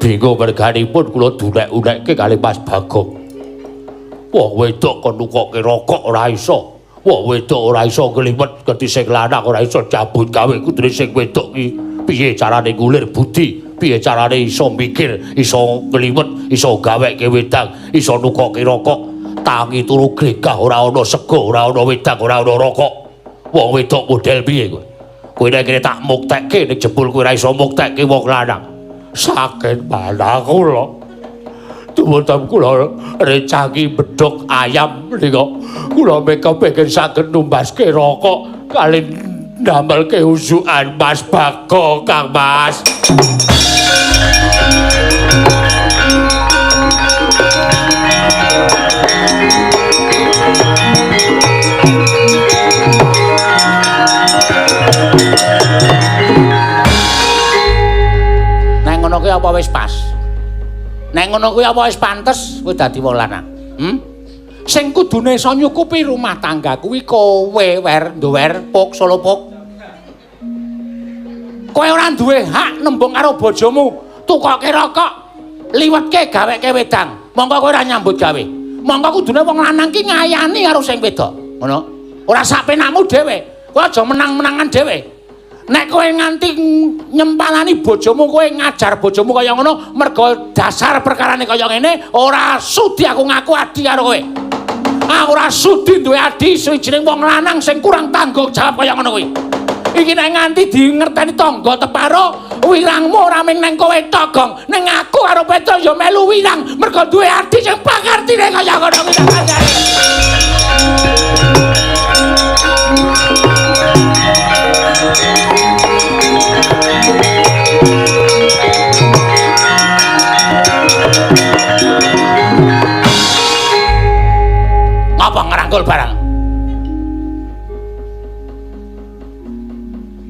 Bingung merganipun kula dunek-unekke kali Mas Bagong. Wong wedok kon nukokke rokok ora iso. Wong wedok ora iso ngliwet ganti sing lanang ora iso cabut gawe kudune sing wedok ki piye carane ngulir budi, piye carane iso mikir, iso ngliwet, iso gaweke wedang, iso nukokke rokok. Tangi turu glegah ora ana sego, ora ana wedang, ora ana rokok. Wong wedok model piye kowe? Kowe nek kene tak muktekke nek jebul kowe ora iso muktekke wong lanang. Sakit manah kula. Dumunten kula recangi bedhog ayam menika. Kula meka pengen saged numbaske rokok kalih ndamelke usukan Mas Bagong, Kang Mas. Nek ngono kuwi apa wis pas? Nek ngono kuwi apa wis pantes kowe dadi wong lanang? Hm? Sing kudune iso nyukupi rumah tangga kuwi kowe, Wer, Ndower, Puk, Solo Puk. Kowe ora duwe hak nembung karo bojomu, tukoke rokok, liwetke gaweke wedang. Mongko kowe ora nyambut gawe. Mongko kudune wong lanang ki ngayani karo sing wedok. Ngono. Ora sak penakmu dhewe. Kowe aja menang-menangan dhewe. Nek kowe nganti nyempalani bojomu, kowe ngajar bojomu kaya ngono, mergo dasar perkarane kaya ngene, ora sudi aku ngaku adi karo kowe. Aku ora sudi duwe adi suwijining wong lanang sing kurang tanggung jawab kaya ngono kuwi. Iki nek nganti dingerteni tangga teparo, wirangmu ora mung nang kowe tok, Gong. Ning aku karo Petro ya melu wirang mergo duwe adi sing pakartine kaya ngono kuwi tak kandhani.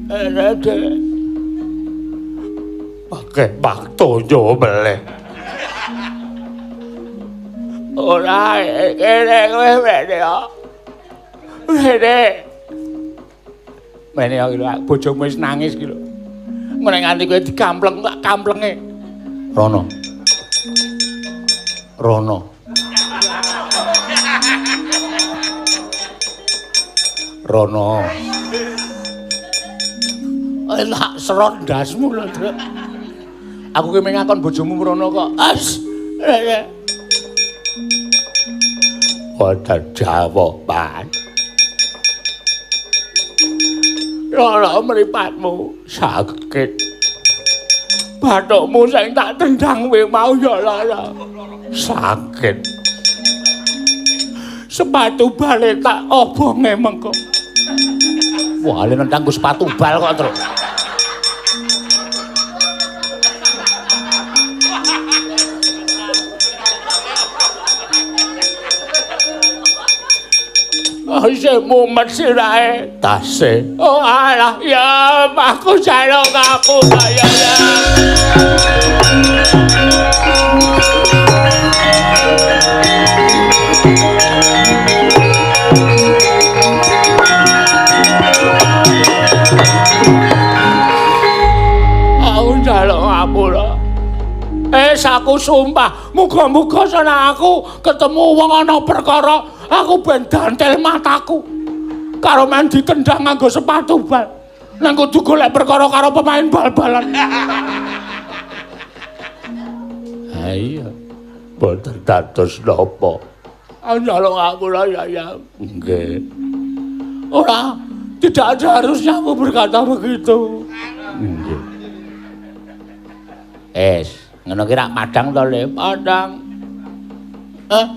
Rene. Pakai baktonyo meleh. Ora kene kowe mrene yo. Mrene. Mrene yo lho, bojomu wis nangis ki lho. Nek nganti kowe dikampleng tak kamplenge. Rono. Rono. Rono. Tak serot ndasmu lho, Truk. Aku ki mung ngakon bojomu mrono kok. As. Wonten jawaban. Lara mripatmu sakit. Bathukmu sing tak tendang kowe mau ya lara. Sakit. Sepatu bale tak obonge mengko. Wah, le nendang nggo sepatu bal kok, Truk. Oh, isih mumet sirahe tase. Oh alah, ya aku jaluk ngapura ya. Aku jaluk ngapura. Aku sumpah, muga-muga sana aku ketemu wong ana perkara, aku ben dantel mataku. Karo men ditendang nganggo sepatu bal. Nang kudu golek perkara karo pemain bal-balan. Ha iya. Boten dados napa. Njaluk ngapura ya ya. Nggih. Ora, tidak ada harusnya aku berkata begitu. Nggih. Es. Ngono ki rak padang to, Le? Padang.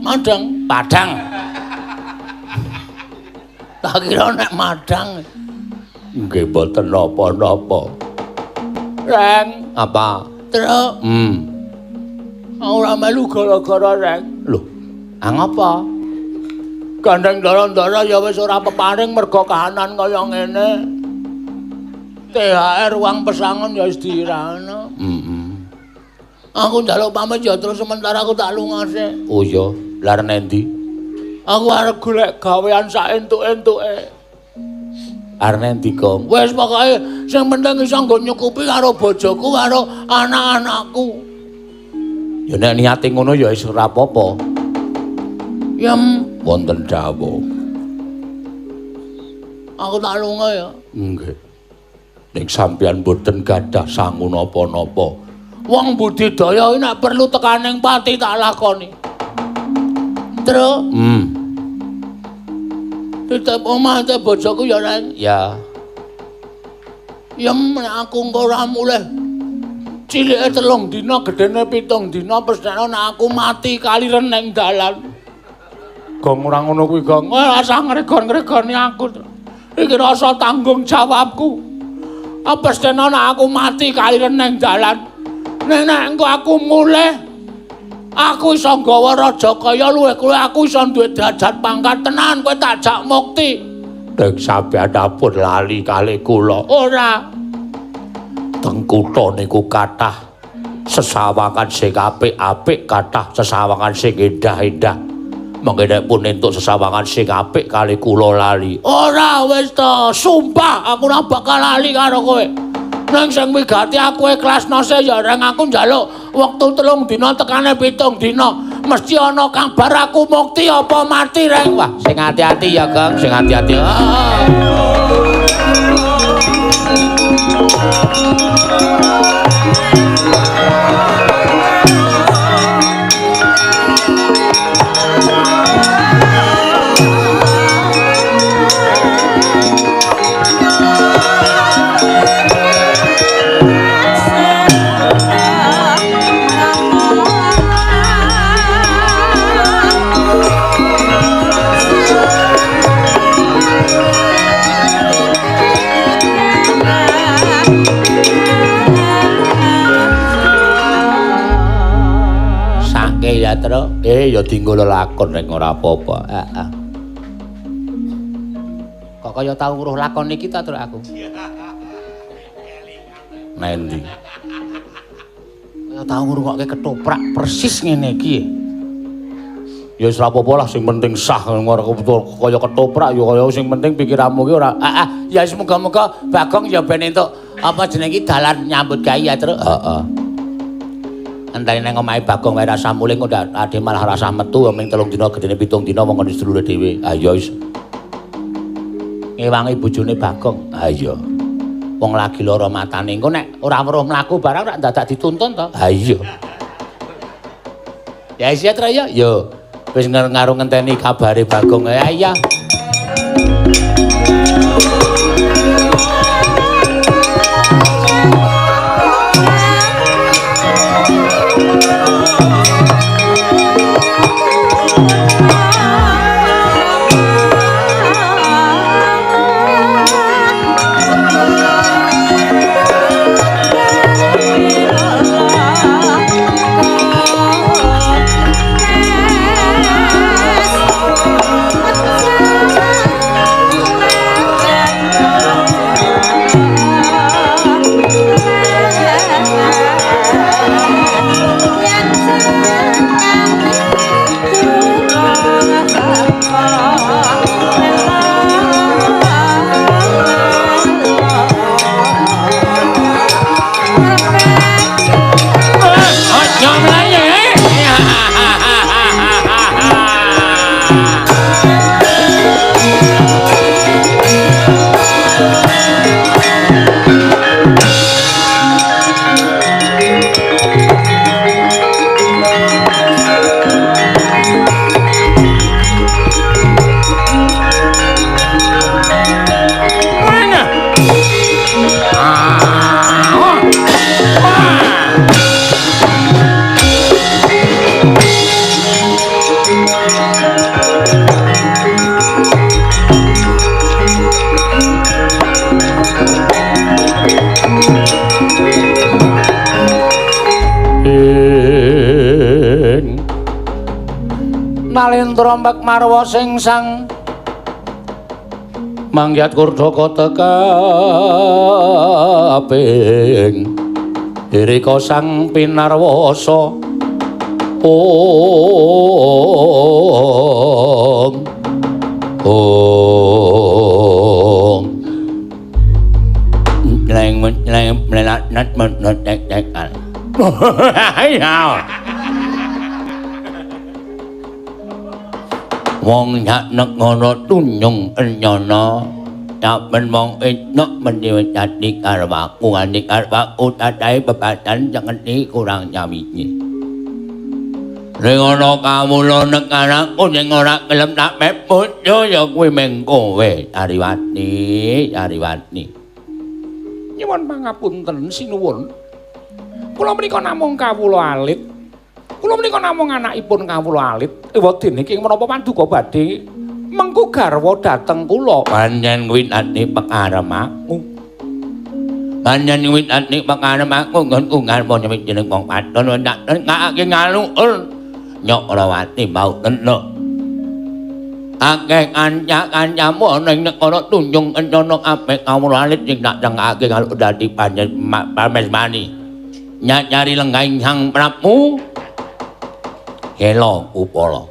Madang, padang. Tak kira nek madang. Nggih mboten napa-napa. Reng, apa? Truk. Ora melu gara-gara Reng. Lho, ah ngapa? Gandeng ndara-ndara ya wis ora peparing mergo kahanan kaya ngene. THR uang pesangon ya wis dirana. Aku njaluk pamit ya terus sementara aku tak lunga sik. Oh iya, lha arep endi? Aku arep golek gawean sak entuk-entuke. Arep endi, Gong? Wis pokoke sing penting iso nggo nyukupi karo bojoku karo anak-anakku. Ya nek niate ngono ya wis ora apa-apa. Ya wonten dawuh. Aku tak lunga ya. Nggih. Ning sampeyan mboten gadah sangu napa-napa. Wong budidaya iki nek perlu tekaning pati tak lakoni. Truk. Titip omah te bojoku ya, Reng. Ya. Ya nek aku engko ora mulih. Cilike 3 dina, gedene 7 dina, pesthene nek aku mati kaliren ning dalan. Gong ora ngono kuwi, Gong. Ora usah ngregon-ngregoni aku. Iki rasa tanggung jawabku. Pesthene nek aku mati kaliren ning dalan. Nek engko aku mulih, aku iso nggawa raja kaya luwih kowe, aku iso duwe derajat pangkat tenan, kowe tak jak mukti. Nek sampeyan ampun lali kalih kula. Ora. Teng kutha niku kathah sesawangan sing apik-apik, kathah sesawangan sing endah-endah. Mengke nek pun entuk sesawangan sing apik kalih kula lali. Ora wis to, sumpah aku ora bakal lali karo kowe. Nang sing wigati aku ikhlasno se ya Reng, aku njaluk wektu 3 dina tekane 7 dina mesti ana kabar aku mukti apa mati Reng. Wah, sing ati-ati ya, Gong, sing ati-ati. Ya Truk, ya dinggo lelakon reng ora apa-apa. Heeh. Kok kaya tau weruh lakon iki ta, Truk aku? Nendi? Kaya tau ngrungokke ketoprak persis ngene iki. Ya wis ora apa-apa lah, sing penting sah kaya ketoprak ya kaya sing penting pikiranmu ki ora. Ya wis muga-muga Bagong ya ben entuk apa jenenge iki dalan nyambut gawe ya, Truk. Heeh. Enteni nang omahe Bagong wae rasah mulih kok ade malah rasah metu ming 3 dina gedene 7 dina wong ngene sedulure dhewe. Ah ya wis. Ngewangi bojone Bagong. Ah iya. Wong lagi lara matane engko nek ora weruh mlaku barang rak dadak dituntun to. Ah iya. Ya wis ya, Truk ya. Yo. Wis ngaru ngenteni kabare Bagong. Ya iya. Nalendra mbak marwa sing sang mangyat kurdaka tekaping irika sang pinarwasa. Om Om leng leng lelat nat nat tek tek. Wong yak negara tunjung enyana saben wong enak meni dadi karwaku andi karwaku tatahe bebatan cengeti kurang nyawiji. Ning ana kawula negaraku sing ora gelem tak peput ya kuwi mung kowe Ariwati, Ariwati. Nyuwun pangapunten sinuwun. Kula menika namung kawula alit. Kula menika namung anakipun kawula alit. Ewadene ing menapa paduka badhe mengku garwa dhateng kula. Pancen kuwi ati pekarem aku. Pancen kuwi ati pekarem aku nggonku ngarep nyewit jeneng wong wadon ndak ngakake ngaluur. Nyok Rawati mau tenok. Akeh kanca-kancamu ana ing negara Tunjung Kencana kabeh kawula alit sing tak tengake kalau dadi pancen pamesmani. Nyacari lenggahing Sang Prabu Hela Upala.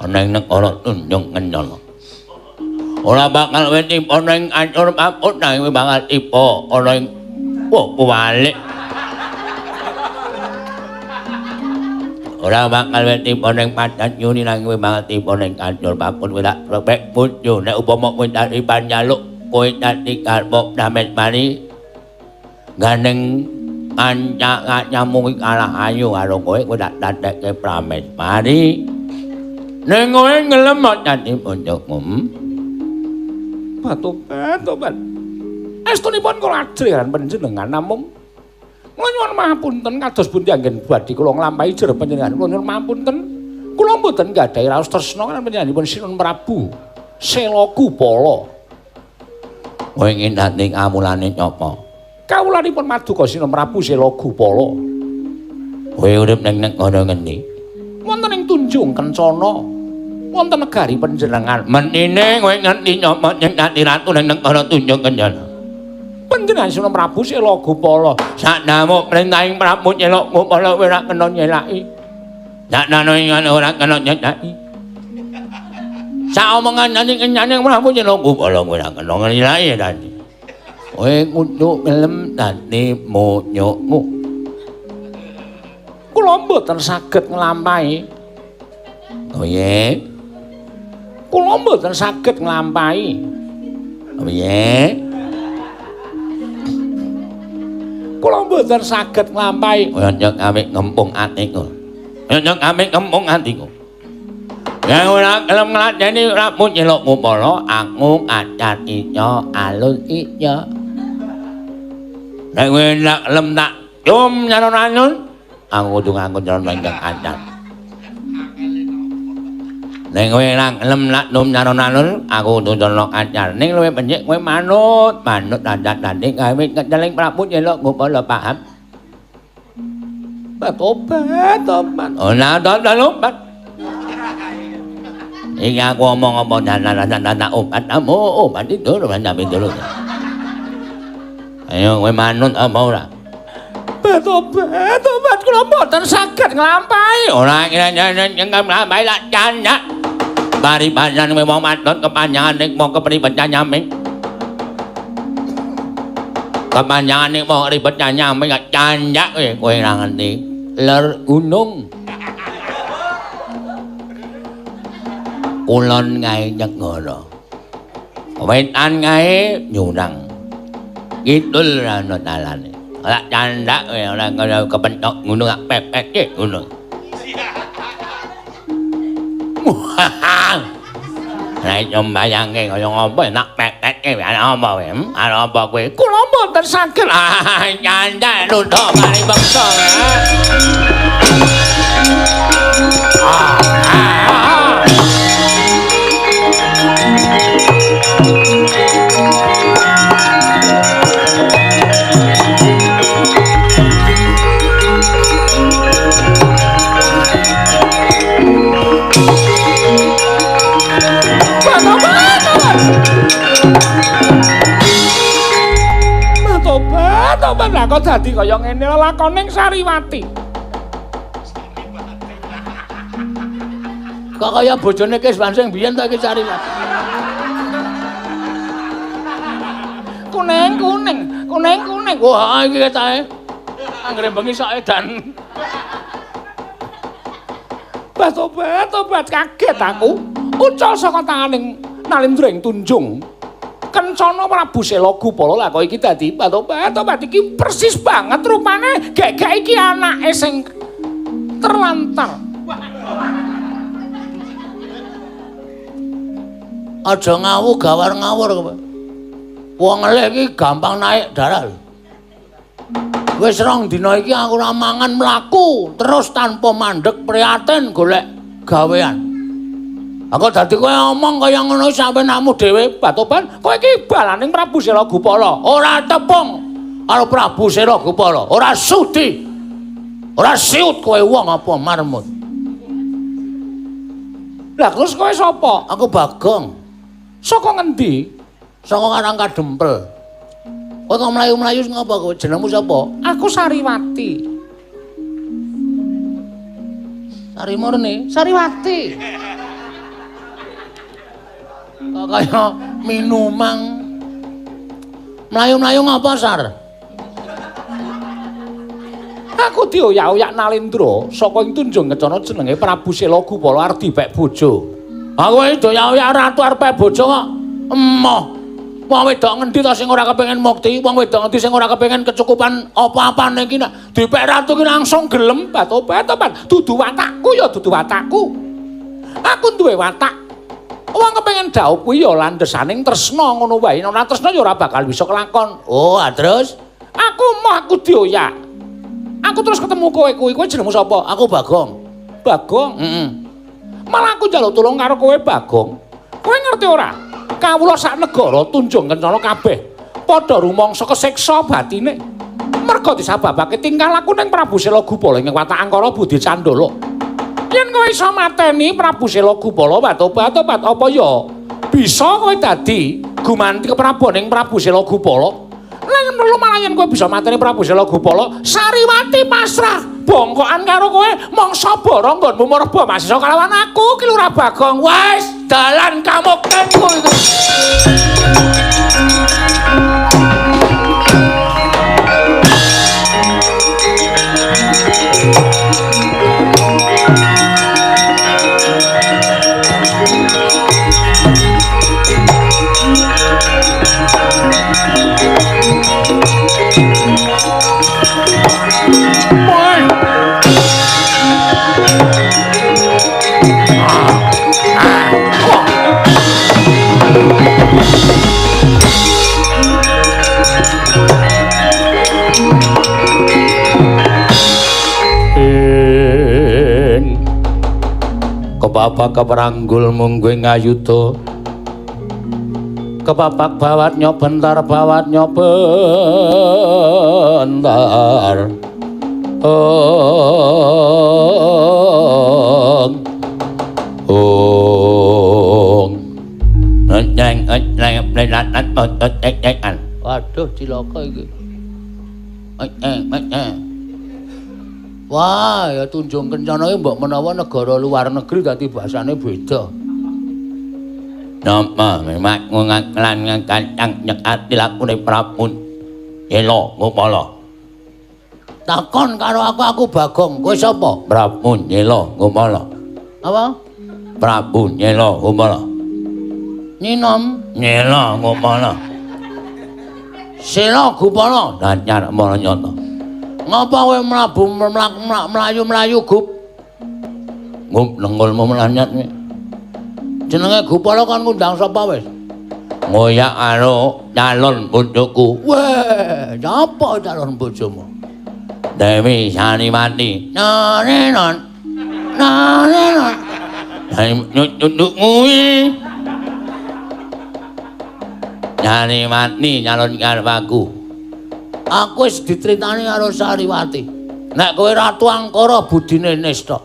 Ana ing negara Tunjung Kencana. Ora bakal wis tiba ning ancur paput nanging bakal tiba ana ing walik. Ora bakal wis tiba ning padan yuni nanging bakal tiba ning ancur paput kowe tak repek bojo nek upama kowe dadi panjaluk kowe dadi garwa Prameswari gandeng kanca-kancamu iki kalah ayu karo kowe kowe tak dadekke Prameswari. Ning kowe ngelem dadi bojoku. Patobat, tobat. Estunipun kula ajrih lan panjenengan namung kula nyuwun mahapunten kados pundi anggen badhe kula nglampahi jer panjenengan. Kula nyuwun mahapunten. Kula mboten gadhahi raos tresna lan panjenenganipun Sinuwun Prabu Sela Gupala. Kowe ngendhane kawulane sapa? Kawulanipun Maduka Sinuwun Prabu Sela Gupala. Kowe urip ning negara ngendi? Wonten ing Tunjung Kencana. Wonten negari panjenengan. Menine kowe ngerti sapa sing dadi ratu ning negara Tunjung Kencana? Panjenengan Prabu Sela Gupala. Saknamuk perintahing Prabu Sela Gupala ora kena nyelaki. Saknano ora kena nyelaki. Saomongan nani kenyane Prabu Sela Gupala ora kena nyelaki tadi. Kowe kudu gelem dadi monyokmu. Kula mboten saged nglampahi. Piye? Kula mboten saged nglampahi. Piye? Kula mboten saged nglampahi. Aja gawe ngempung atiku. Aja gawe ngempung atiku. Ya ora gelem ngladeni Prabu Sela Gupala, aku acar ica alun ica. Nek kowe ora gelem tak cum nyaron-anun, aku kudu nganggo nyaron ingkang acar. Nek kowe ora gelem tak cum nyaron-anun, aku kudu nyaron acar. Ning luwih becik kowe manut, manut dandan-dandan gawe keceling Prabu Sela Gupala, paham? Tobat, tobat. Ora tobat. Iki aku omong apa nana obat amu obat itu sampe dulu. Ayo kowe manut apa ora? Tobat, tobat kula mboten saged nglampahi. Ora nglampahi lak candak. Paribasan kowe wong wadon kepanjangan ning mung kepribet nyaming. Kepanjangan ning mung ribet nyaming candak kowe kowe ora ngerti. Ler gunung. Kulon kae nyegara. Wetan kae nyurang. Kidul ora ana dalane. Ora candak kowe ora kaya kepentok ngono gak pepeke ngono. Lah iso mbayangke kaya ngopo nak pepeke ana apa kowe? Ana apa kowe? Kula mboten saged. Ah candak nuthuk paribeksa. Tobat lah kok dadi kaya ngene lakoning Sariwati. Kok kaya bojone Kiswan sing biyen ta iki Sariwati. Kuning kuning, kuning kuning. Wah iki ketae. Anggere bengi sok edan. Tobat, tobat kaget aku. Ucul saka tanganing Nalindra ing Tunjung. Kencana Prabu Sela Gupala lah kok iki dadi tobat, tobat iki persis banget rupane gek-gek iki anake sing terlantar. Aja ngawu gawar ngawur kowe. Wong elek iki gampang naik darah. Wis rong dina iki aku ora mangan mlaku terus tanpa mandek prihatin golek gawean. Aku dadi kowe omong kaya ngono sampe namu dhewe Batoban, kowe iki balaning Prabu Sela Gupala. Ora tepung karo Prabu Sela Gupala, ora sudi. Ora siut kowe wong apa marmut. Lah terus kowe sapa? Aku Bagong. Saka ngendi? Saka Karang Kadempel. Kowe kok mlayu-mlayu ngapa kowe? Jenengmu sapa? Aku Sariwati. Sari Murni? Sariwati. Kok kaya minumang. Mlayu-mlayu ngapa, Sar? Aku dioyak-oyak Nalindra saka ing Tunjung Kencana jenenge Prabu Sela Gupala arep dipek bojo. Aku iki dioyak-oyak ratu arep pek bojo kok. Emoh. Wong wedok ngendi ta sing ora kepengin mukti? Wong wedok ngendi sing ora kepengin kecukupan apa-apane iki nek dipek ratu ki langsung gelem batobat-tobat. Dudu watakku ya dudu watakku. Aku duwe watak. Wong kepengin dhaup kuwi ya landhesaning tresna ngono wae. Nek ora tresna ya ora bakal bisa kelakon. Oh, terus aku moh aku dioyak. Aku terus ketemu kowe kuwi. Kowe jenengmu sapa? Aku Bagong. Bagong? Heeh. Malah aku njaluk tulung karo kowe Bagong. Kowe ngerti ora? Kawula sak negara Tunjung Kencana kabeh padha rumangsa kesiksa batine. Merga disababake tingkah laku ning Prabu Sela Gupala ing watak angkara budi candala. Yen kowe iso mateni Prabu Sela Gupala batobat apa ya bisa kowe dadi gumanti kepraboning Prabu Sela Gupala. Ning lumayan kowe bisa mateni Prabu Sela Gupala, Sariwati pasrah bongkokan karo kowe mangsa bara nggonmu mreba masisa kalawan aku Ki Lurah Bagong. Wis dalan kamuktenku itu. Kepapak keperanggul mungguing ngayuda, kepapak bawat nyobentar bawat nyobentar. Ong ong nyeng nyeng nyeng. Waduh cilaka iki. Wah, ya Tunjung Kencana iki mbok menawa negara luar negeri dadi bahasane beda. Napa memang ngaklan ngakang nyekati lakune Prabu Sela Gupala. Takon karo aku, aku Bagong. Kowe sapa? Prabu Sela Gupala. Apa? Prabu Sela Gupala. Nyinom Sela Gupala. Sela Gupala danyar mara nyata. Ngapa kowe mlabu mlayu-mlayu Gup? Gup nenggulmu mlanyat. Jenenge Gupala kon ngundang sapa wis? Ngoyak karo calon bojoku. Weh, sapa calon bojomu? Dewi Sariwati. Narenon. Narenon. Nyucuk kuwi. Sariwati calon garwaku. Aku wis dicritani karo Sariwati. Nek kowe ratu angkara budine nista.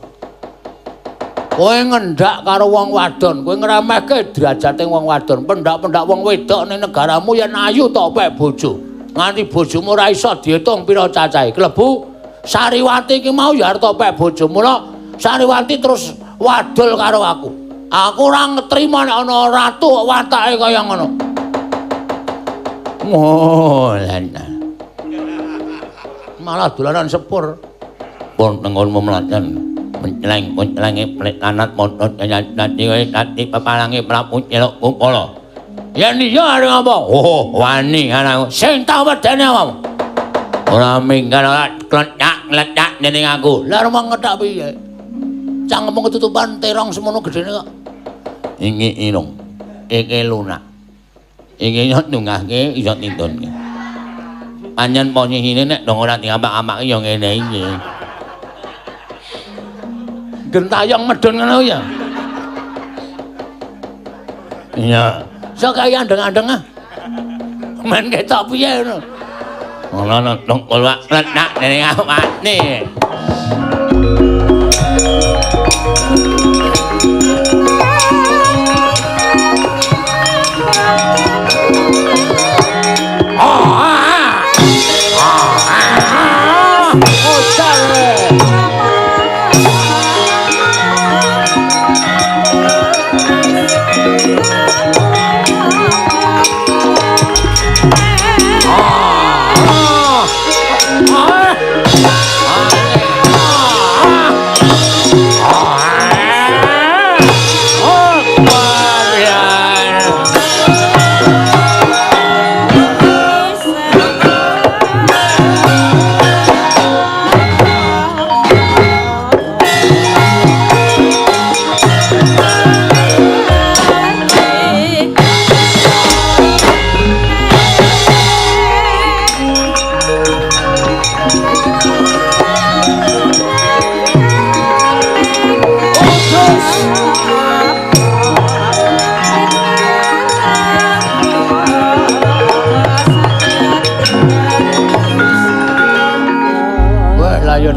Kowe ngendak karo wong wadon, kowe ngremehke derajate wong wadon, pendak-pendak wong wedok ning negaramu yen ayu tok pek bojo. Nganti bojomu ora iso diitung pira cacahe. Klebu Sariwati iki mau ya arep tok pek bojo. Mula Sariwati terus wadul karo aku. Aku ora ngetrima nek ana ratu kok watake kaya ngono. Oh, lan. Malah dolanan sepur. Pun nenggolmu mlaten. Menceleng mencelengi pelit anat montot nyanyi nyanyi pepalangi Prabu Sela Gupala. Yen iya arep ngapa? Oh, wani anakku. Sing tau wedene awakmu. Ora minggat ora kletak-kletak dening aku. Lah arep ngetak piye? Cangkemmu ketutupan terong semono gedene kok. Iki irung. Iki lunak. Iki iso nungahke iso nindonke. Pancen posisine nek dong ora diapak-apake ya ngene iki. Gentayong medun ngono ya. Iya. Sok kaya andeng-andeng ah. Men ketok piye ngono. Ngono dong kolak letak dening awake.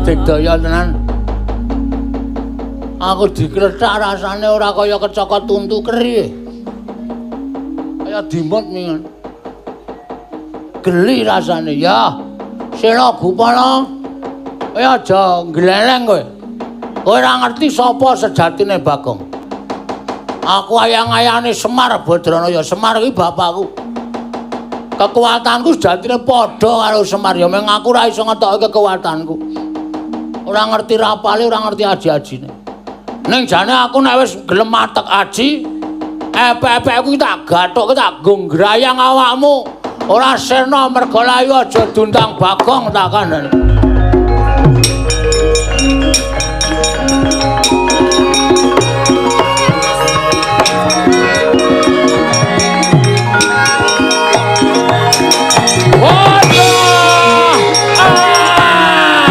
Digdaya tenan. Aku dikrethak rasane ora kaya kecokot tuntu keri. Kaya dimut ningan. Geli rasane ya. Sela Gupala, kowe aja ngleleng kowe. Kowe ora ngerti sapa sejatine Bagong. Aku ayang-ayane Semar Badranaya. Semar kuwi bapakku. Kekuatanku sejatine padha karo Semar ya, meng aku ora iso ngetokke kekuatanku. Ora ngerti rapale, ora ngerti aji-ajine. Ning jane aku nek wis gelem matek aji, epek-epekku tak gathukke tak nggo ngrayang awakmu. Ora sirna merga layu aja diundang Bagong tak kandhani. Waduh! Ah!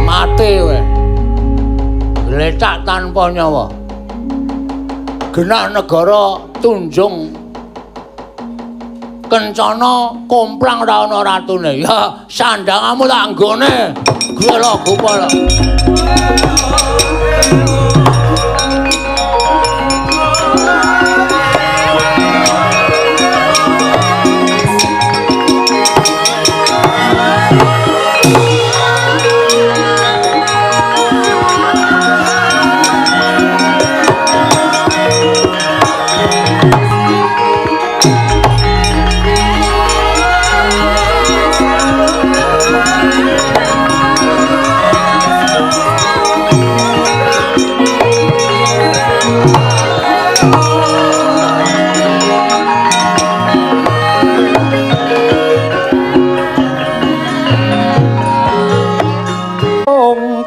Mati kowe. Gletak tanpa nyawa. Genah negara Tunjung Kencana komplang ora ana ratune. Ya sandangamu tak nggone. Gela Gopala.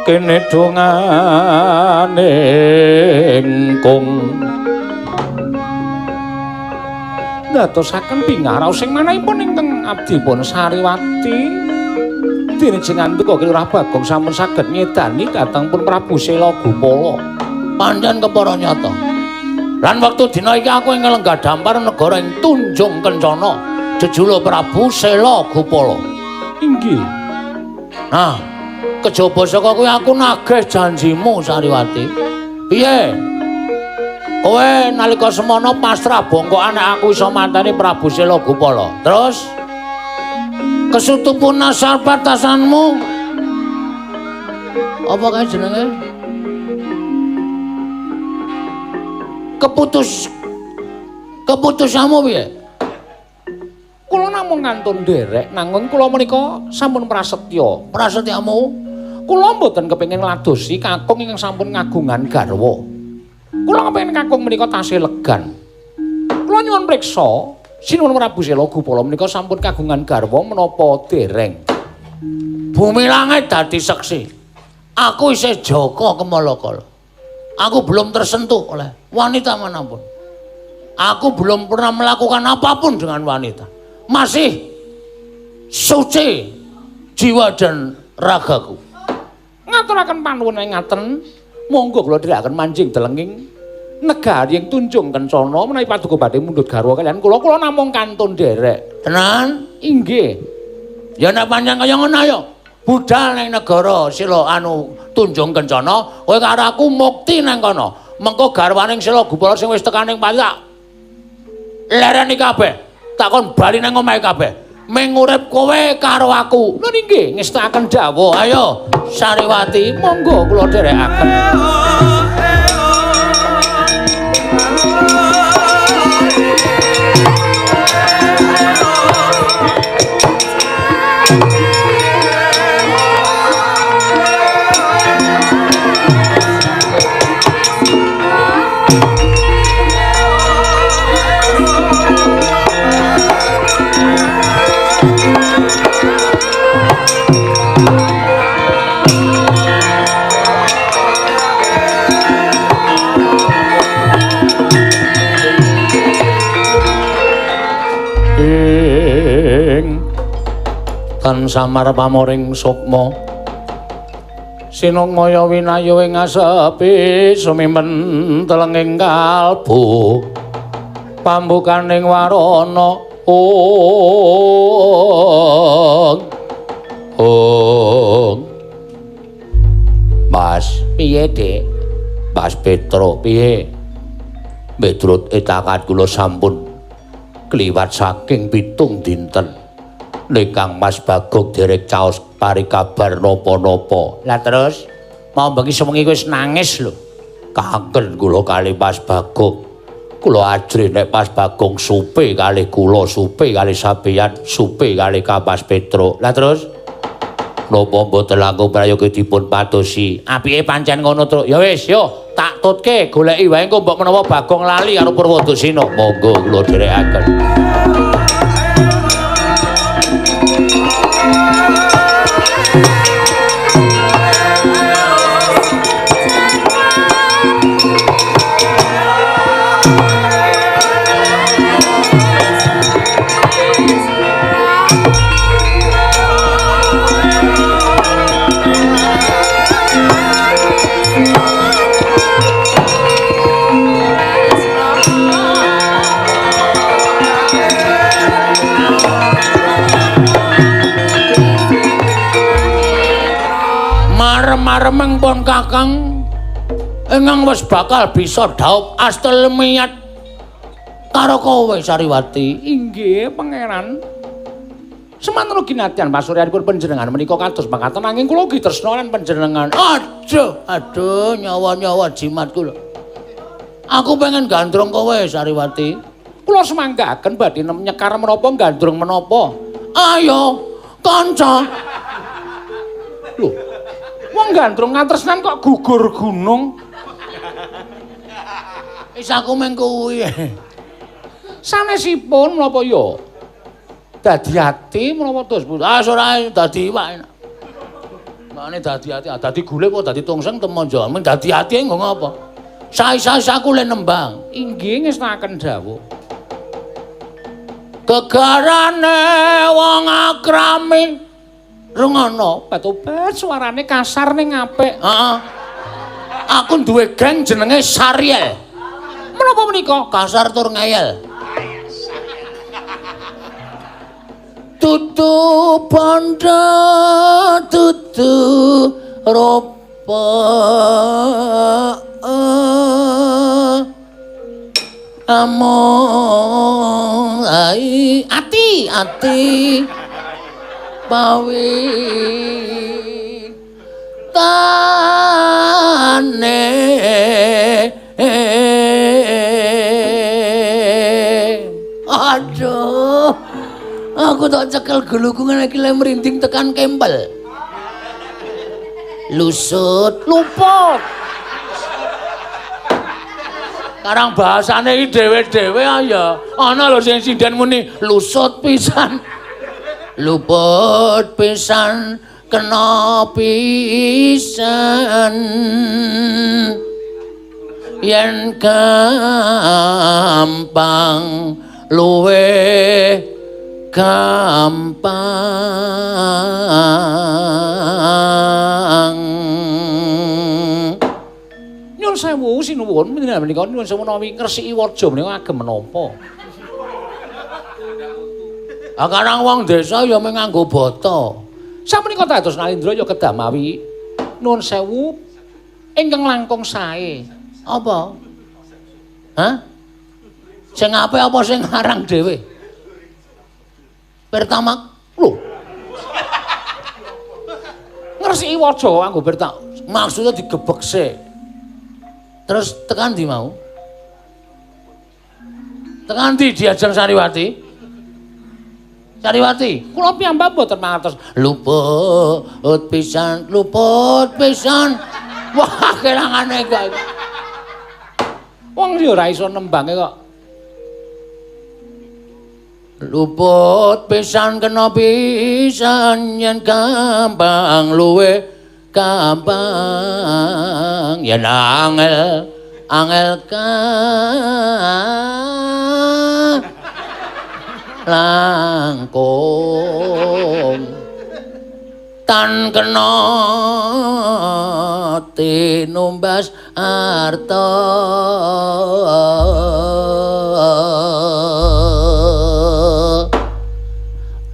Kene dongane kung ndadosaken pingaraos sing manahipun ingkang abdipun Sariwati dene jengan duka Lurah Bagong sampun saged nyedani dhateng pun Prabu Sela Gupala. Pancen kepara nyata. Lan wektu dina iki aku ing lenggah dampar negara ing Tunjung Kencana jejula Prabu Sela Gupala. Inggih. Nah, kejaba saka kuwi aku nagih janjimu Sariwati. Piye? Kowe nalika semono pasrah bongkokan nek aku iso mateni Prabu Sela Gupala. Terus kesutupun nasar batasanmu apa kae jenenge? Keputusanmu piye? Kula namung kantun nderek nanging kula menika sampun prasetya. Prasetyamu? Kula mboten kepengin ngladosi kakung ingkang sampun ngagungan garwa. Kula kepengin kakung menika tasih legan. Kula nyuwun priksa, sinuwun Prabu Sela Gupala menika sampun kagungan garwa menapa dereng? Bumi langit dadi seksi. Aku isih jaka kemala-kala. Aku belum tersentuh oleh wanita manapun. Aku belum pernah melakukan apapun dengan wanita. Masih suci jiwa dan ragaku. Ngaturaken panuwun ngaten, monggo kula dherekaken manjing delenging negari ing Tunjung Kencana menawi paduka badhe mundhut garwa kaliyan kula, kula namung kantun nderek. Tenan? Inggih. Ya nek pancen kaya ngono ayo budal ning negara Sela anu Tunjung Kencana, kowe karo aku mukti nang kono. Mengko garwaning Sela Gupala sing wis tekan ning pati tak lereni kabeh. Tak kon bali nang omahe kabeh. Ming urip kowe karo aku. Lho inggih, ngestakaken dawuh. Ayo Sariwati, monggo kula dherekaken. Tan samar pamoring sukma sinungmaya winayu ing asepi sumimen telenging kalbu pambukaning warana ong ong. Mas, piye, Dik? Mas Petro, piye? Miturut etakan kula sampun kliwat saking 7 dinten. Nek Kang Mas Bagong derek caos pari kabar napa-napa. Lah terus mau bengi sewengi wis nangis lho. Kangen kula kali Mas Bagong. Kula ajrih nek Mas Bagong supe kalih kula, supe kalih sampeyan, supe kalih Kang Mas Petro. Lah terus napa mboten langkung prayogi dipun padosi? Apike pancen ngono, Truk. Ya wis, yo tak tutke goleki wae engko mbok menawa Bagong lali karo Purwodasina. Monggo kula dherekaken. Maremeng pun Kakang ingkang wis bakal bisa dhaup astel miyat karo kowe Sariwati. Inggih, Pangeran. Semanten ugi nadyan pasuryanipun panjenengan menika kados makaten nanging kula ugi tresna lan panjenengan. Aduh, aduh nyawa-nyawa jimat kula. Aku pengen gandrung kowe Sariwati. Kula semanggaken badhe nyekar menapa gandrung menapa. Ayo, kanca. Lho. Wong gandrung katresnan kok gugur gunung. Wis aku mung kuwi. Sanesipun menapa ya? Dadi ati menapa terus? Ah ora dadi iwak. Mane dadi ati, dadi gule apa dadi tungseng temon jamin dadi ati nggo ngapa? Sais-sais aku le nembang. Inggih ngestakaken dawuh. Gegarane wong akrami. Rungono, obat suarane kasar ning apik. Heeh. Aku duwe geng jenenge Sariel. Menapa menika? Kasar tur ngeyel. Tutu bondo tutu rupa among ai ati ati pawi tane. Aduh, aku tak cekel guluku ngene iki le merinding tekan kempel. Lusut, luput. Karang bahasane iki dhewe-dhewe ya. Ana lho sing sinden muni lusut pisan. Luput pisan kena pisan. Yen gampang luwe gampang. Nyuwun sewu sinuwun menika nyuwun sewu menawi ngresiki waja menika agem menapa? Ah karang wong desa ya mung nganggo bata. Samenika dados Nalindra ya kedah mawi nuwun sewu ingkang langkung sae. Apa? Hah? Sing apik apa sing aran dhewe? Pertama, lho. Ngresiki waja nganggo pertama. Maksudnya digebek sik. Terus tekan ndi mau? Tekan ndi diajeng Sariwati? Sariwati, kula piyambak mboten mangertos. Luput pisan, luput pisan. Wah, kelangane kok. Wong ya ora iso nembange kok. Luput pisan kena pisan yen gampang luwe gampang yen angel angel ka langkung tan kena tinumbas arta.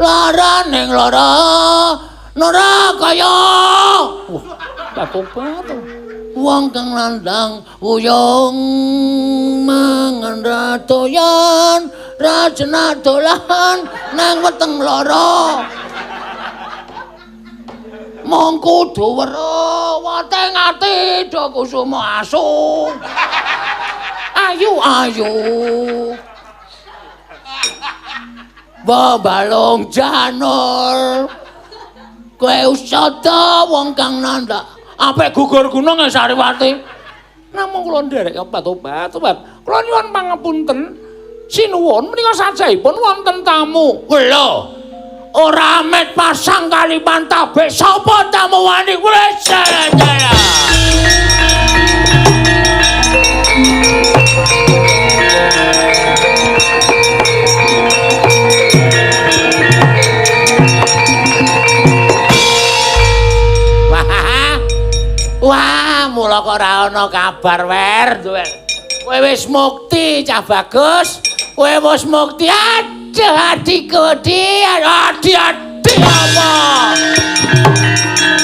Lara ning lara nora kaya. Batu-batu. Wong kang landang wuyung mangan ra doyan, ra jenak dolan nang weteng lara. Mong kudu weruh weteng ati do kusuma asu. Ayu ayu. Balung janur. Kowe usada wong kang nandak. Apik gugur gunung ya Sariwati. Namung kula nderek obat-obat. Kula nyuwun pangapunten. Sinuwun menika sajahipun wonten tamu. Lho. Ora amet pasang kaliman tabik sapa tamu wani wis jalan-jalan. Wah, mula kok ora ana kabar wer, duwe. Kowe wis mukti, cah bagus. Kowe wis mukti. Aduh, adikku, di, adi-adi apa?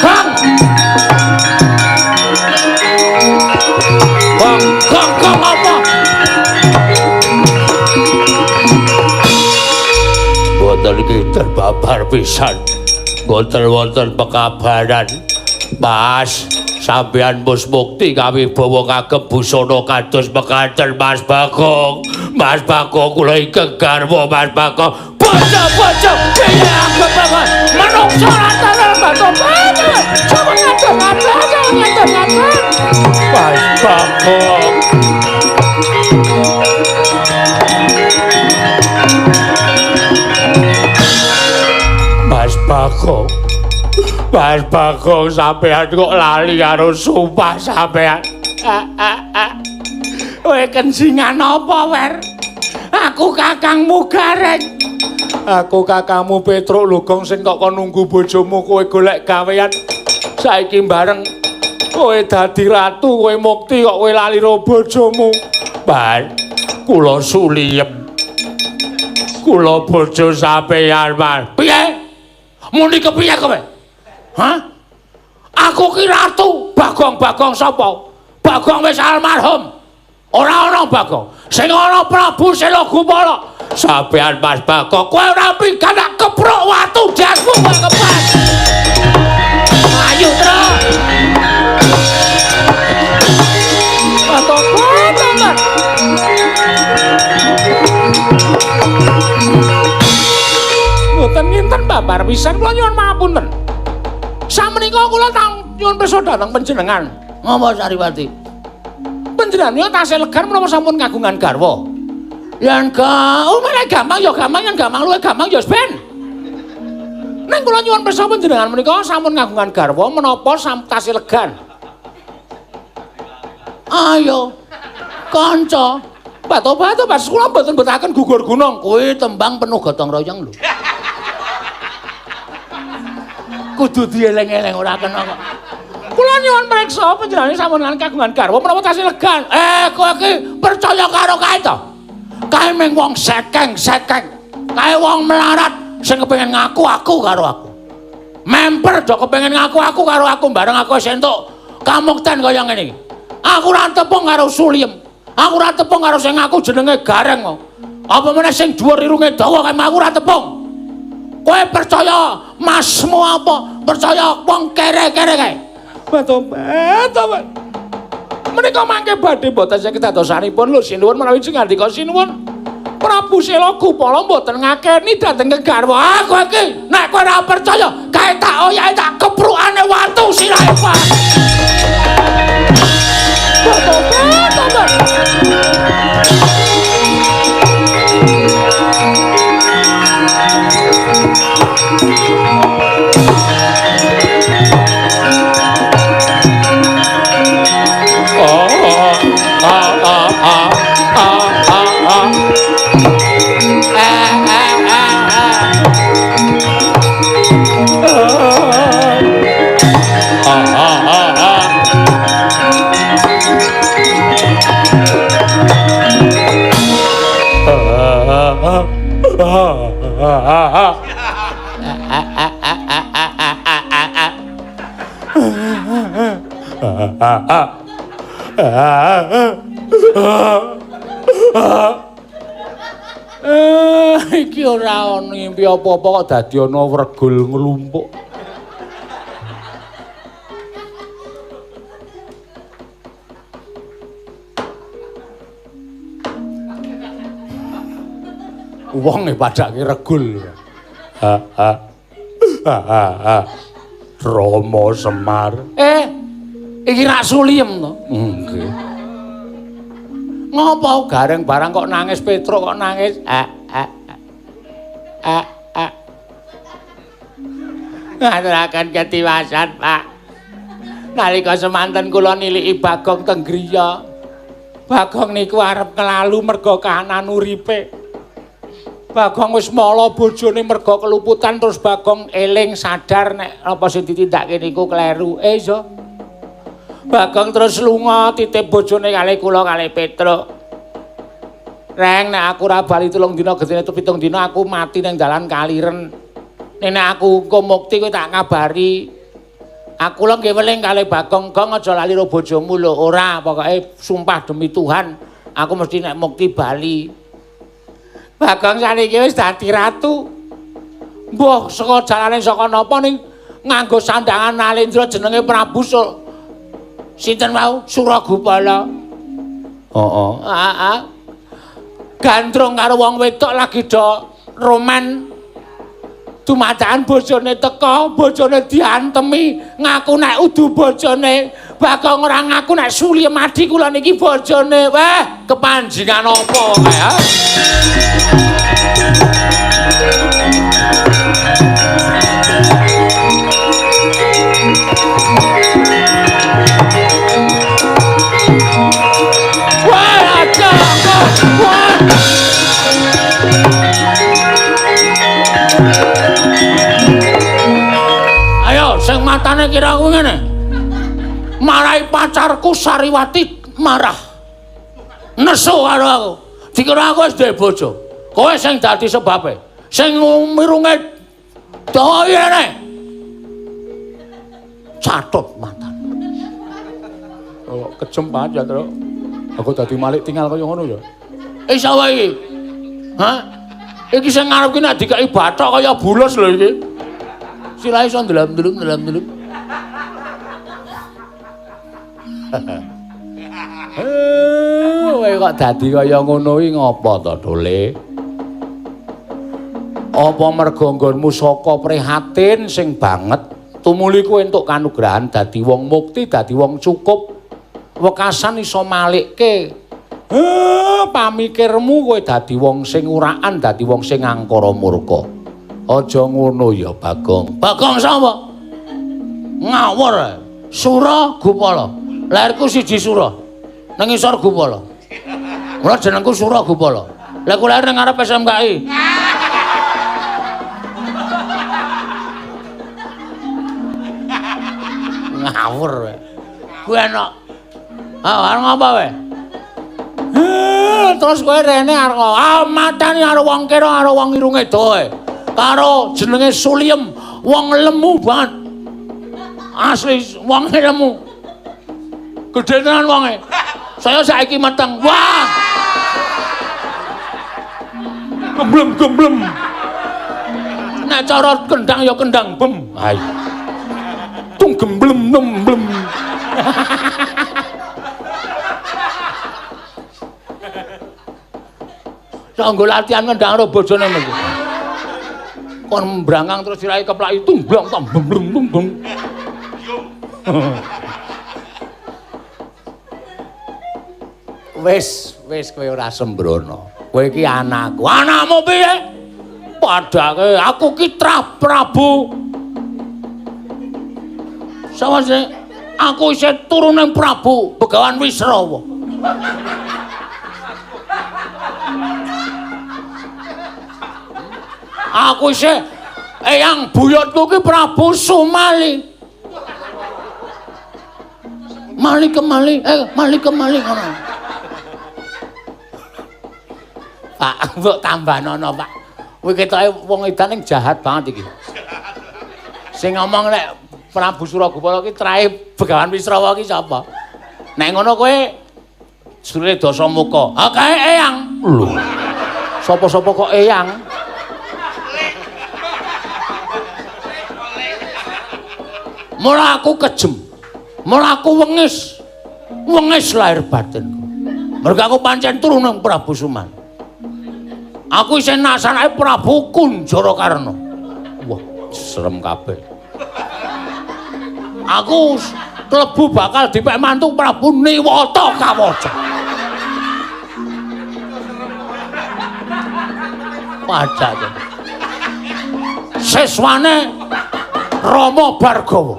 Gong. Gong, gong, gong apa? Mboten iki terbabar pisan. Mboten wonten pekabaran. Mas, sampeyan wis mukti kawibawa kagem busana kados mekaten Mas Bagong. Mas Bagong kula ingkang garwa Mas Bagong. Bojo-bojo piye aku Bagong? Manungsa rata batu-batu. Coba ngatur-ngatur, ngatur-ngatur. Mas Bagong. Mas Bagong. Mas Bagong sampean kok lali karo sumpah sampean. Kowe kensingan apa, Wer? Aku kakangmu Gareng. Aku kakangmu Petruk lho, Gong, sing kok kon nunggu bojomu kowe golek gawean. Saiki bareng kowe dadi ratu, kowe mukti kok kowe lali ro bojomu. Mas, kula suliyem. Kula bojo sampean, Mas. Piye? Muni kepiye kowe? Hah? Aku ki ratu. Bagong-bagong sapa? Bagong wis almarhum. Ora ana Bagong. Sing ana Prabu Sela Gupala. Sampean Mas Bagong, kowe ora pikan tak keprok watu jasmu kowe kepas. Ayo, Tru. Batok-batok. Mboten nginten babar pisan kula nyuwun pangapunten. Samenika kula nyuwun pirsa dhateng panjenengan. Ngapa Sariwati? Panjenengan tasih legan menapa sampun kagungan garwa? Yen oh malah gampang ya gampang, yen gampang luwih gampang ya ben. Ning kula nyuwun pirsa panjenengan menika sampun kagungan garwa menapa tasih legan? Ayo kanca. Bato-bato pas kula mboten betaken gugur gunung. Kuwi tembang penuh gotong royong lho. Kudu dieling-eling ora kena kok. Kula nyuwun priksa panjenengan sampun kagungan garwa menapa tasih legan? Kowe iki percaya karo kae to? Kae mung wong sekeng-sekeng. Kae wong melarat sing kepengin ngaku aku karo aku. Memper do kepengin ngaku aku karo aku bareng aku wis entuk kamukten kaya ngene iki. Aku ora tepung karo Suliem. Aku ora tepung karo sing ngaku jenenge Gareng kok. Apa meneh sing dhuwur irunge dawa kae aku ora tepung. Kowe percaya masmu apa? Percaya wong kere-kere kae. Bato-bato. Menika mangke badhe boten saged dadosanipun lho sinuwun menawi sing ngandika sinuwun. Prabu Sela Gupala mboten ngakeni dhateng kegarwa. Aku iki nek kowe ora percaya kae tak oyahe tak keprukane watu sirahe Pak. Bato-bato. Iki ora ana ngimpi apa-apa kok dadi ana wregul nglumpuk. Wong e padake regul. Rama Semar. Iki rak Suliem to? Nggih. Ngopo gareng barang kok nangis Petruk kok nangis? Ngaturaken ketiwasan, Pak. Nalika semanten kula niliki Bagong teng griya. Bagong niku arep kelalu merga kahanan uripe. Bagong wis mala bojone merga keluputan terus Bagong eling sadar nek apa sing ditindakake niku kleru. Iso. Bagong terus lunga titip bojone kalih kula kalih Petruk. Reng nek aku ora bali 3 dina gedene 7 dina aku mati ning dalan Kaliren. Nek aku engko mukti kowe tak kabari. Aku lho nggih weling kalih Bagong, Gong aja lali ro bojomu lho. Ora, pokoke sumpah demi Tuhan aku mesti nek mukti bali. Bagong saniki wis dadi ratu. Mbuh saka jalane saka napa ning nganggo sandangan Nalendra jenenge Prabu sinten wau? Suragupala. Heeh. Heeh. Gandrung karo wong wedok lagi do roman. Dumadakan bojone teka, bojone diantemi, ngaku nek udu bojone. Bagong ora ngaku nek Suliem adi kula niki bojone. Wah, kepanjingan apa kae ha? Wah, aja wah. Ayo, sing matane kira aku ngene. Marahi pacarku Sariwati marah. Nesu karo aku. Dikira aku wis duwe bojo. Kowe sing dadi sebabe. Sing mirunge dawa ngene. Catut matane. Oh, kejem banget ya, Truk. Aku dadi malik tinggal kaya ngono ya. Iso wae iki. Hah? Iki sing ngarep ki nek dikeki bathok kaya bulus lho iki. Sirahe iso ndelem-ndelem. Kowe kok dadi kaya ngono iki ngapa to, Dole? Apa merga nggonmu saka prihatin sing banget tumuli kowe entuk kanugrahan dadi wong mukti, dadi wong cukup, wekasan iso malikke pamikirmu kowe dadi wong sing urakan, dadi wong sing angkara murka. Aja ngono ya, Bagong. Bagong sapa? Ngawur. Sura Gupala. Lahirku siji Sura. Nang ngisor Gupala. Mula jenengku Sura Gupala. Lah ku lahir nang ngarep SMKI. Ngawur kowe. Kuwi enak. Ah, arep ngapa kowe? Terus kowe rene arep matani karo wong kira karo wong irunge doe. Karo jenenge Suliem, wong lemu banget. Asli wong lemu. Gedhe tenan wonge. Saya saiki meteng. Wah. Gemblem-gemblem. Nek cara kendang ya kendang bem. Ayo. Tung gemblem nemblem. Sanggo latihan kendang karo bojone mesti. Kon mbrangkang terus sirahe keplaki tumblong tom blem blem blem. Wis, wis kowe ora sembrono. Kowe iki anakku. Anakmu piye? Padake aku ki Trah Prabu. Sapa sih? Aku isih turunan Prabu Begawan Wisrawa. Aku isih eyang buyutku ki Prabu Sumali. Mali kemali, mali kemali ngono. Pak, mbok tambahnono, Pak. Kowe ketoke wong edan ning jahat banget iki. Sing ngomong nek Prabu Suragupala ki trahe Begawan Wisrawa ki sapa? Nek ngono kowe Sule Dasamuka. Ha kae eyang. Lho. Sapa-sapa kok eyang? Mula aku kejem. Mula aku wengis. Wengis lahir batinku. Mergo aku pancen turunan Prabu Suman. Aku isih nasanake Prabu Kunjarakarna. Wah, serem kabeh. Aku klebu bakal dipek mantu Prabu Niwata Kawaca. Padake. Siswane Rama Bargawa.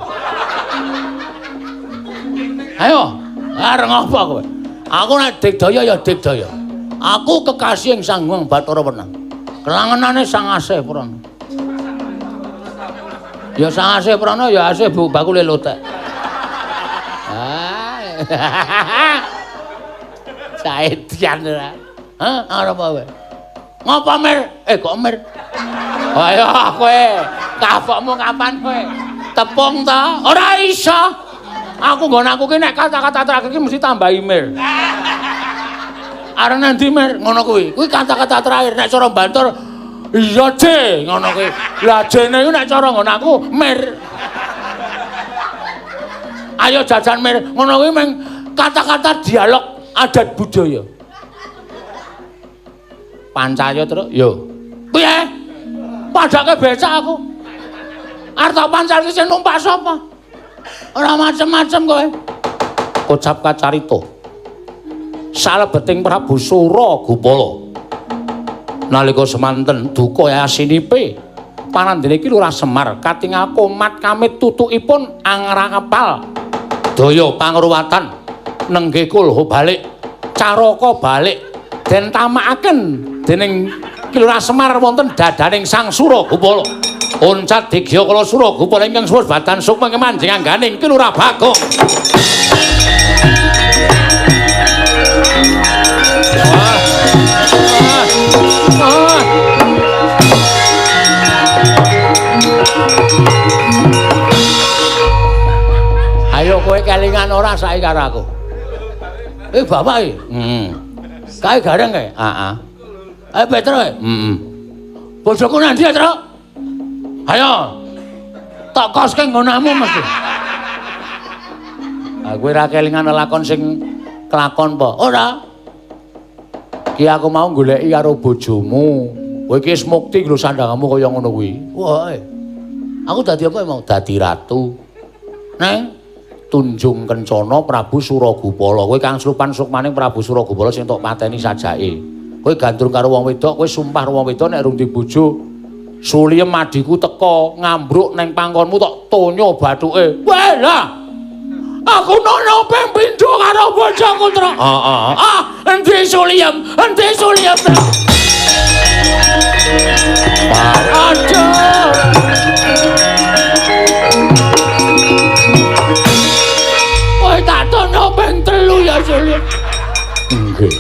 Ayo, arep ngapa kowe? Aku nek digdaya ya digdaya. Aku kekasih ing Sang Hyang Bathara Wenang. Kelangenane Sang Asih Prana. Ya Sang Asih Prana ya asih bu bakule lotek. Ah. Saedian ora. Hah, arep apa kowe? Ngapa Mir? Eh kok Mir? Ayo kowe, kapokmu kapan kowe? Tepung ta? Ora iso. Aku nggon aku ki nek kata-kata terakhir ki mesti tambahi Mir. Arep nang ndi Mir? Ngono kuwi. Kuwi kata-kata terakhir nek cara bantur iya J ngono kuwi. Lah jene iku nek cara nggon aku Mir. Ayo jajan Mir. Ngono kuwi meng kata-kata dialog adat budaya. Pancaya terus yo. Piye? Padake becak aku. Arep tak pancal ki sing numpak sapa? Ora macem-macem kowe. Kocap kacarita. Salebeting Prabu Suragupala. Nalika semanten duka yasinipe panandene iki Lurah Semar katingal komat kamit tutukipun angrangepal daya pangruwatan nenggih kulho balik caraka balik den tamakaken dening Ki Lurah Semar wonten dadaning Sang Suragupala. Oncat digya kala Suragupala ingkang suwus badan sukma kemanjing angganing Ki Lurah Bagong. Ayo kowe kelingan ora saiki karo aku. Eh bapak iki. Heeh. Kae gareng kae? Heeh. Ayo Petro. Heeh. Bojoku nang ndi, Tru? Ayo. Tak koske nggonamu mesti. Ah kowe ora kelingan lakon sing kelakon apa? Ora. Ki aku mau goleki karo bojomu. Kowe iki wis mukti lho sandangamu kaya ngono kuwi. Wah. Aku dadi apa mau? Dadi ratu. Neng Tunjung Kencana Prabu Suragupala. Kowe kang slupan sukmaning Prabu Suragupala sing tok pateni sajake. Kowe gandrung karo wong wedok, kowe sumpah karo wong wedok nek rung di bojo. Suliem adhiku teka ngambruk neng pangkonmu tok tonyo bathuke. Wah lah. Aku nono ping pindho karo bojoku, Tru. Heeh. Ah, endi Suliem? Endi Suliem, Tru? Aduh. Kowe tak tono ping 3 ya, Suliem. Nggih.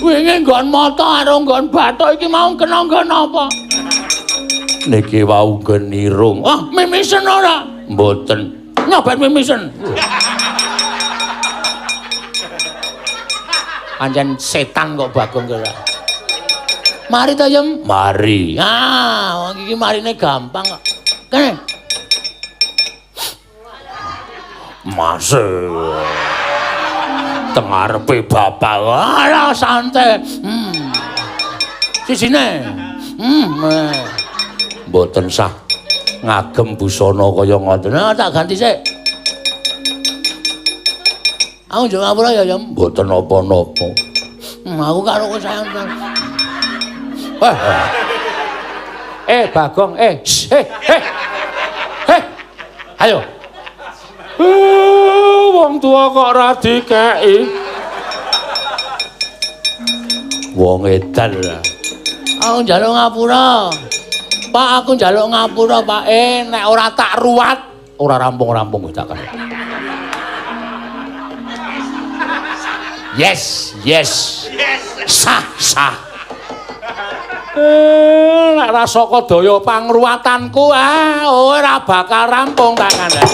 Wingi nggon mata karo nggon bathuk iki mau kena nggon apa? Niki wau nggon irung. Wah, mimisen ora? Mboten. Nyoben mimisen. Pancen setan kok Bagong kira. Mari to, Yem? Mari. Ah, wong iki marine gampang kok. Kene. Mas. Teng ngarepe bapak. Alah santai. Sisine. Mboten sah ngagem busana kaya ngoten. Nah, tak ganti sik. Aku njaluk ngapura ya, Yem. Mboten napa-napa. Aku karo kowe sayang. Eh Bagong, eh. Eh, eh. Eh. Ayo. Wong tua kok ora dikeki. Wong edan. Aku njaluk ngapura. Pak, aku njaluk ngapura, Pak. Nek ora tak ruwat, ora rampung-rampung tak kan. Yes, yes. Sah, sah. Nek ra saka daya pangruwatanku, ah ora bakal rampung tak kandhani.